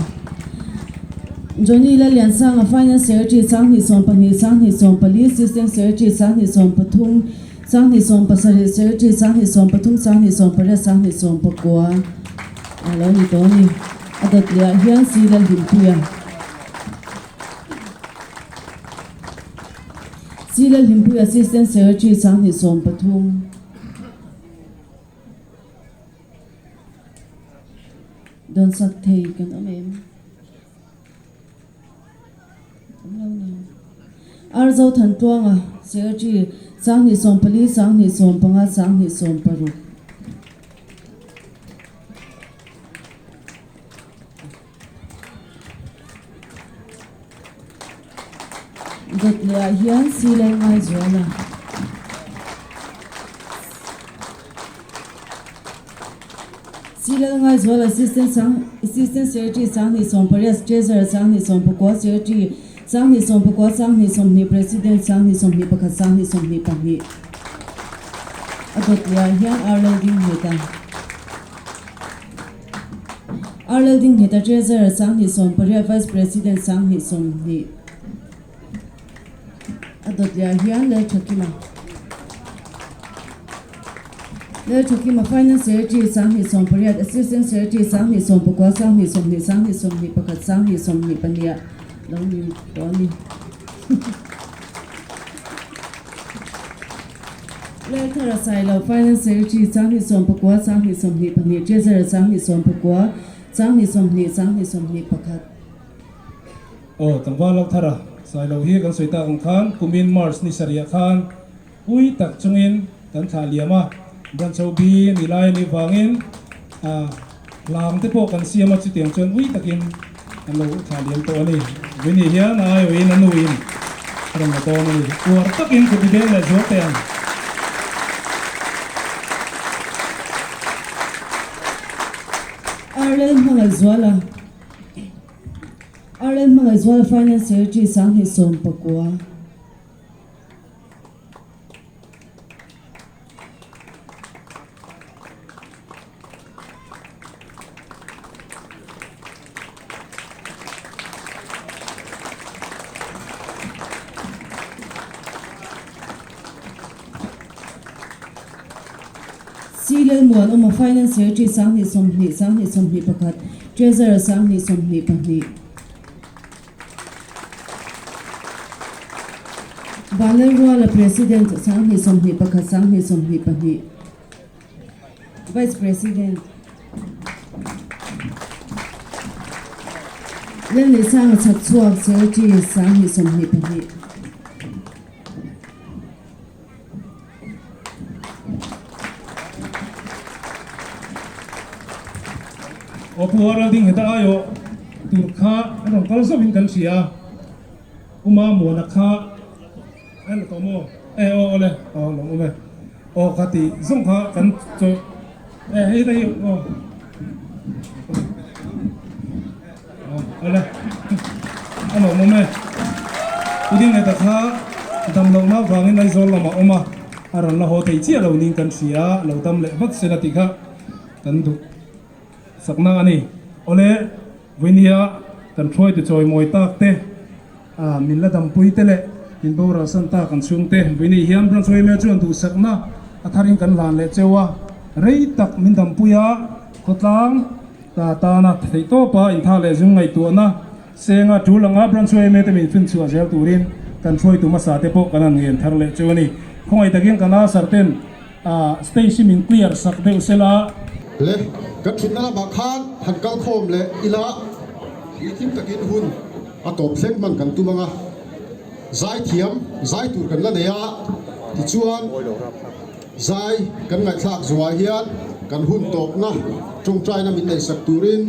Johnny Lalliansanga Finance Secretary 22 24 Assistant Secretary 23 27 Secretary 23 28 29 a lo ni tawh a ni. A dawt leh ah hian C Lalhimpuia. C Lalhlimpui Assistant Secretary 23. Dawnsak thei kan awm em? Awm lo ni. R Zothantluanga Secretary 24 25 26. Dawt leh ah hian silai ngai zual a. Silai ngai zual Assistant sang Assistant Secretary 28 Treasurer 29 Secretary 29 20 President 21 22 A dawt leh ah hian R Laldinghmeta. R Laldinghmeta Treasurer 28 Vice President 20 A dawt leh ah hian Lalthakima Lalthakima Finance Secretary 28 Assistant Secretary 29 20 21 22 ah lo ni tawh a ni. Lalthara Sailo, Finance Secretary, 29 22 Treasurer 29 20 21. Aw, tlangval Lalthara Sailo hi kan sawi tak ang khan kumin March ni sarih ah khan pui tak chungin kan thlah liam a, Branch OB ni lai a nih vangin hlang te pawh kan siam a, chutiang chuan ui takin an lo thlah liam tawh a ni. Vini hian a aiawhin a nuin a rawn la dawn a ni. Uar takin kut i beng leh zual teh ang. Arlel Hmangaihzuala Arlel Hmangaihzuala Finance Secretary 29. C Lalmuanawma Finance Secretary 20 20 21 Treasurer 22. Vanlalruala President 21 22 Vice President. Lalneihsanga Chhakchhuak, Secretary, 20 22. Aw Pu Aral ding heta aiawh tur kha a rawn kal zauhin kan hria. Uma Muana kha a la tawh maw? E aw awle aw lawm awm e. Aw kha tih zawng kha kan chaw e hei hei aw aw awle a lawm awm e. Pu Dingleta kha damlohna vangin Aizawl lamah awm a, a rawn la haw thei chiah lo ning kan hria, lo dam leh vat sela tih kha kan duh. Sakna a ni. Awle, Vawinia kan hruaitu chawimawi tak te, min la dampui te leh min boral san tak an chhung te, Vawinia hian Branch Yma chuan duhsakna a tharin kan hlan leh cheu a, rei tak min dampui a, khawtlang ta tana theih tawpa intha leh zung ngaihtuahna senga tul anga Branch Yma te min finchhuah zel turin kan hruaitu hmasa te pawh kan han ngen thar leh cheu a ni. Khawngaih takin kan asar ten Stage hi min clear sak deuh sela. Le, kan thutna lamah khan han kal khawm leh ila puitling takin hun a tawp thleng hman kan tum ang a, zai thiam zai tur kan la nei a, tichuan zai kan ngaihthlak zuah hian kan hun tawpna tawngtaina min neihsak turin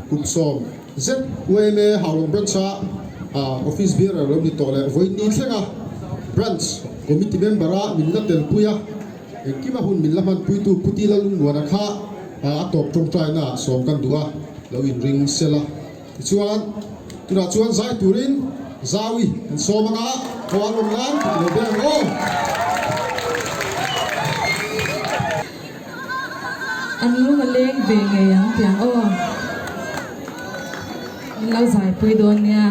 kum 10 ZYMA Haulawng Branch-a Office Bearer lo ni tawh leh vawiin thlenga Branch Committee Member-a min la telpui a, engkima hun min la hmanpuitu Pu Tila Lungmuana kha a tawp tawngtaina sawm kan duh a, lo inring sel a. Tichuan, tunah chuan zai turin Zawi kan sawm anga thaw an awm nan ka ti lo ber ang aw. An lung a leng ve ngei ang tiang aw. Min lo zaipui dawn nia.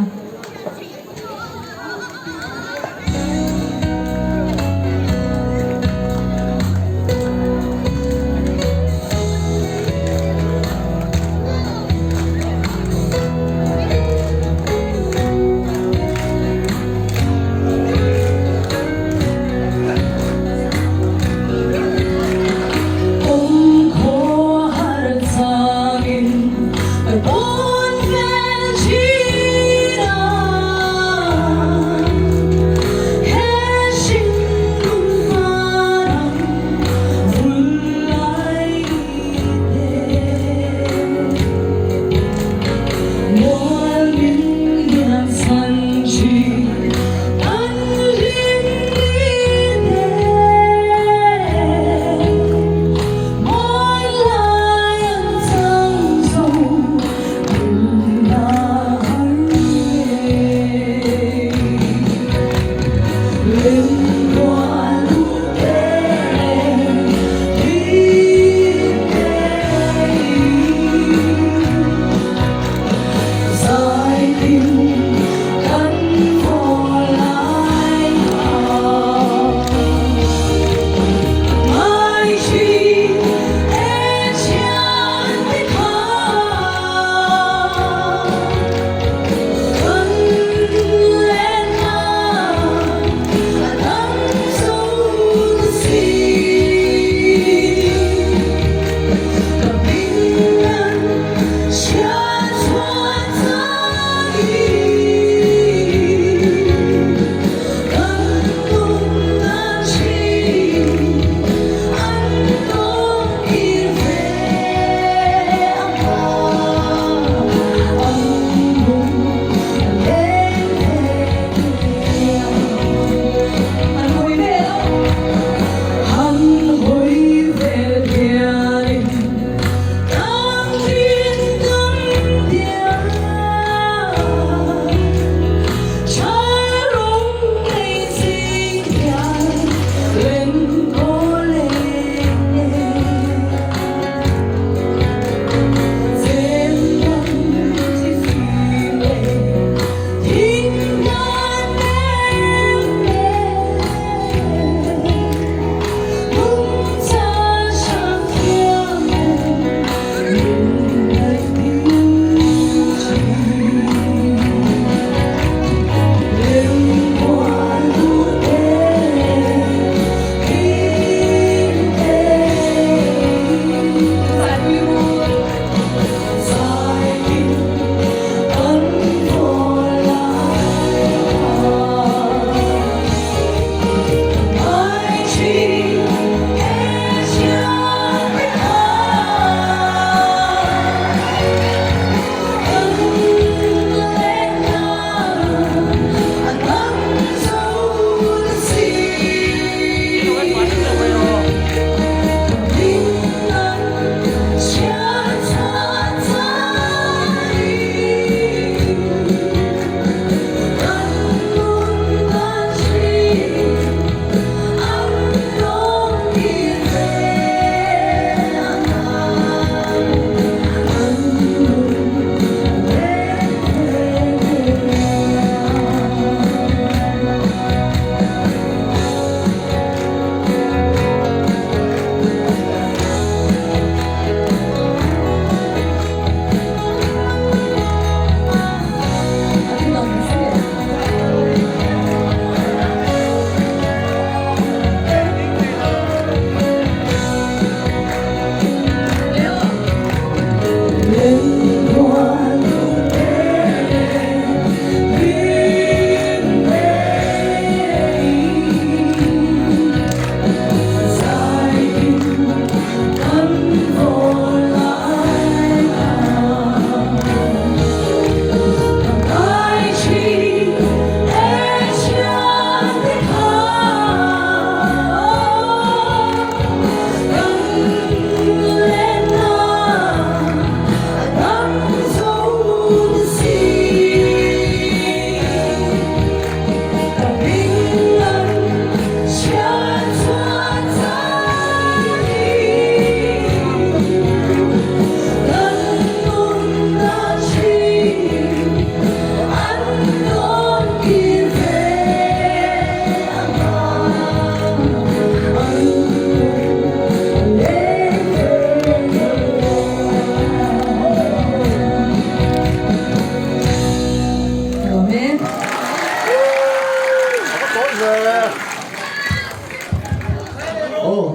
Aw,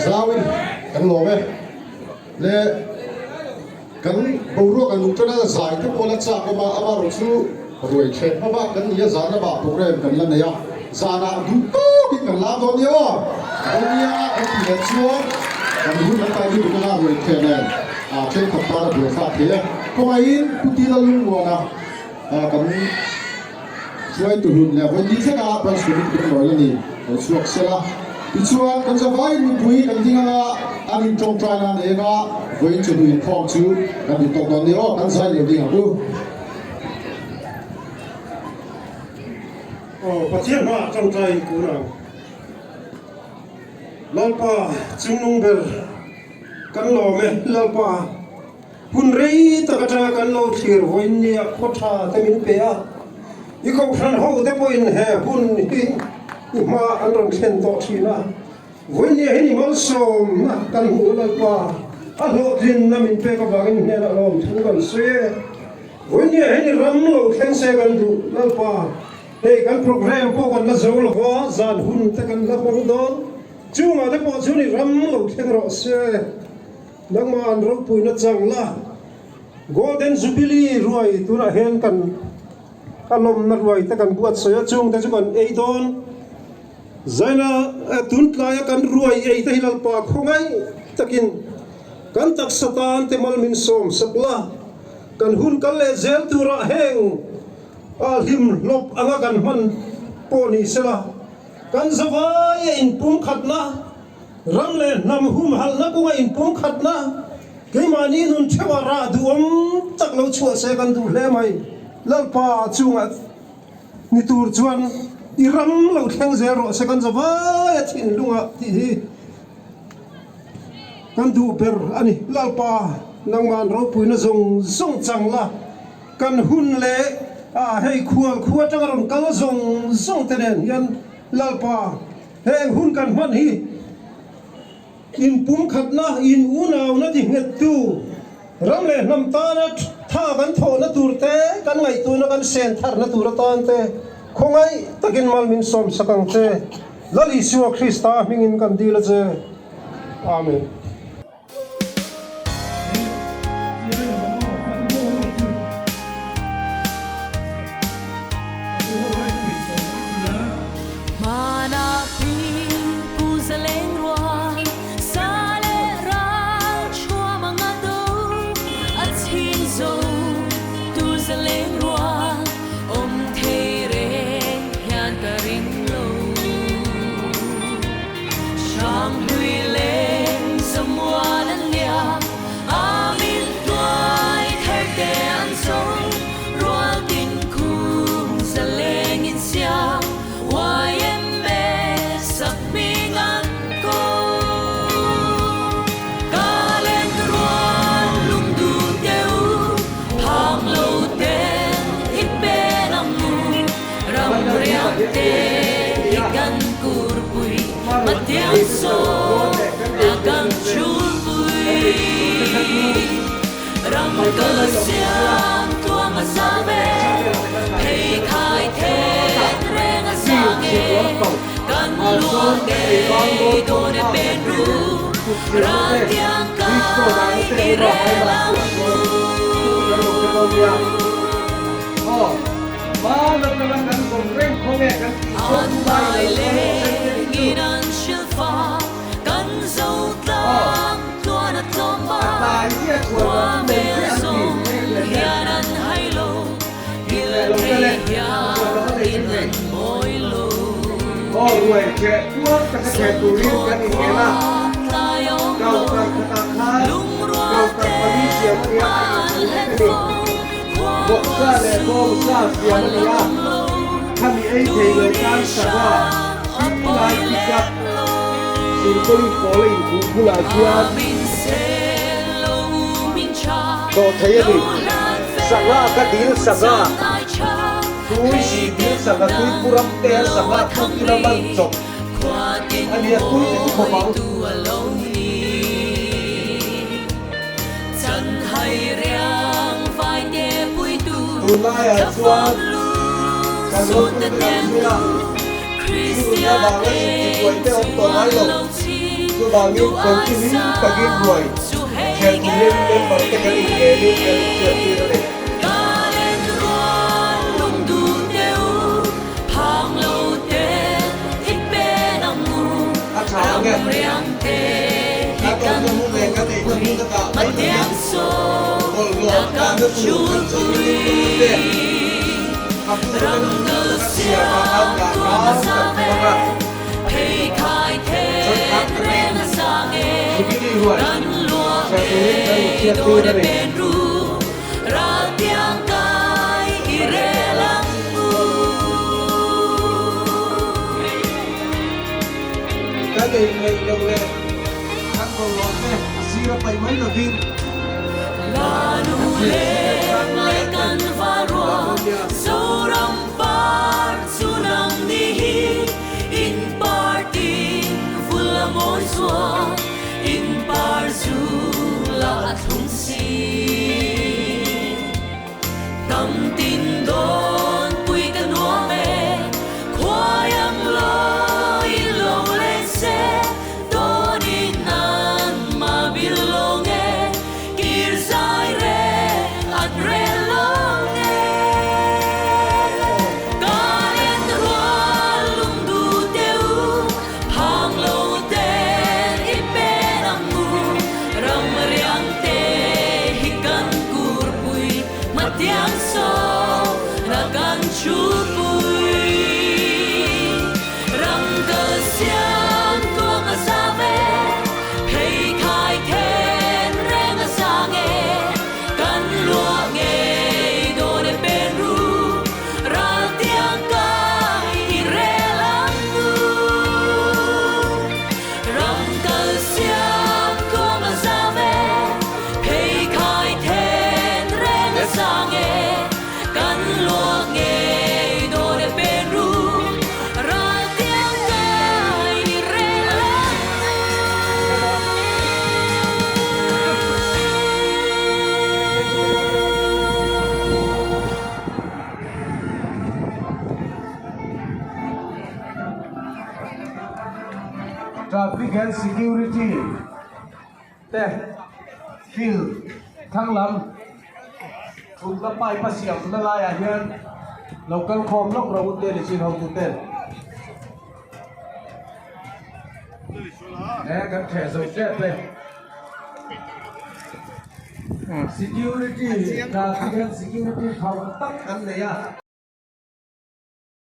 zauin kan lawm e. Le kan boruak a nung tan a, zai te pawh la chak awm a, amaherawh chu ruai thleng hma bak kan ni a, zan lamah program kan la nei a, zanah duh tawkin kan lam dawn nia aw. Nia kan tih leh chuan kan hun an kai lutuk anga ruai thleh nen thenkhat tan a buaithlak thei e. Khawngaihin Pu Tila Lungmuana kan Hruaitu hlun leh vawi thleng a Branch Committee kan rawi la ni lo chhuak sel a. Tichuan kan zavai mipui kan ding anga an in tawngtai nan eng a vawiin chawhnu inkhawm chu kan duh tawk dawn ni aw kan zai lo ding ang u. Aw Pathian hmaah tawngtai in kun ang. Lalpa chungnung ber kan lawm e Lalpa. Hun rei tak atanga kan lo thlir vawiin nia khaw tha te min pe a, i kohhran ho te pawhin he hun hi i hma an rawn thlen tawh thin a, vawiin nia hian i malsawmna kan hmuh Lalpa a hlawhtlinna min pek avangin hnenah lawmthu kan sawi e. Vawiin nia hian i ram lo thleng se kan duh Lalpa, hei kan programme pawh kan la zo lo va, zan hun te kan la hmang dawn, chungah te pawh chuan i ram lo thleng rawh se. Nangmah an ropuina chang la, Golden Jubilee ruai tunah hian kan a lawmna ruai te kan buatsawi a, chungte chu kan ei dawn. Zaina tun tlaia kan ruai ei te hi Lalpa khawngaih takin kan taksa tan te mal min sawm sak la, kan hun kal leh zel turah heng a hlim hlawp anga kan hman pawh ni sela, kan zavaia inpumkhatna Ram leh hnam humhalhna kawnga inpumkhatna keimahni nun theuhah rah duhawm tak lo chhuah se kan duh hle mai. Lalpa chungah ni tur chuan i ram lo thleng zel rawh se kan zavai a thinlungah tih hi kan duh ber a ni. Lalpa nangmah an ropuina zawng zawng chang la, kan hun leh a hei khual khua atanga rawn kal zawng zawng te nen hian Lalpa, Heng hun kan hman hi inpumkhatna, in unauna tihnghettu, ram leh hnam tana tha kan thawhna tur te, kan ngaihtuahna kan sen tharna tur atan te khawngaih takin mal min sawmsak ang che. Lal Isua Krista hmingin kan dil a che. Amen. avanga intihbuai te awm tawh ngai lo. Chuvangin kawngki hlim takin ruai thlen turin member te kan inngelin kan inhriattir a ni. A tha ang e. Kan awmna hmun leh kan eina hmun a dah mai lovin bawlhhlawh dahna tur kan chawi lut tur te, a hmun kan kan siamah khan dah hram kan tum ang a. Chawlhkang takin Jubilee huai thlen turin kan inhriattir a ni. Kan ei ngeih loh leh kan bawlhhlawh te a sir a paih mai lovin kan thil thil te kan dah dawn nia. Traffic and Security te field thlang lam thutna pipe a siamna laiah hian lo kal khawm lawk rawh u te ni chin hotu ten he kan theh zo tep e security traffic and security thau tak an nei a.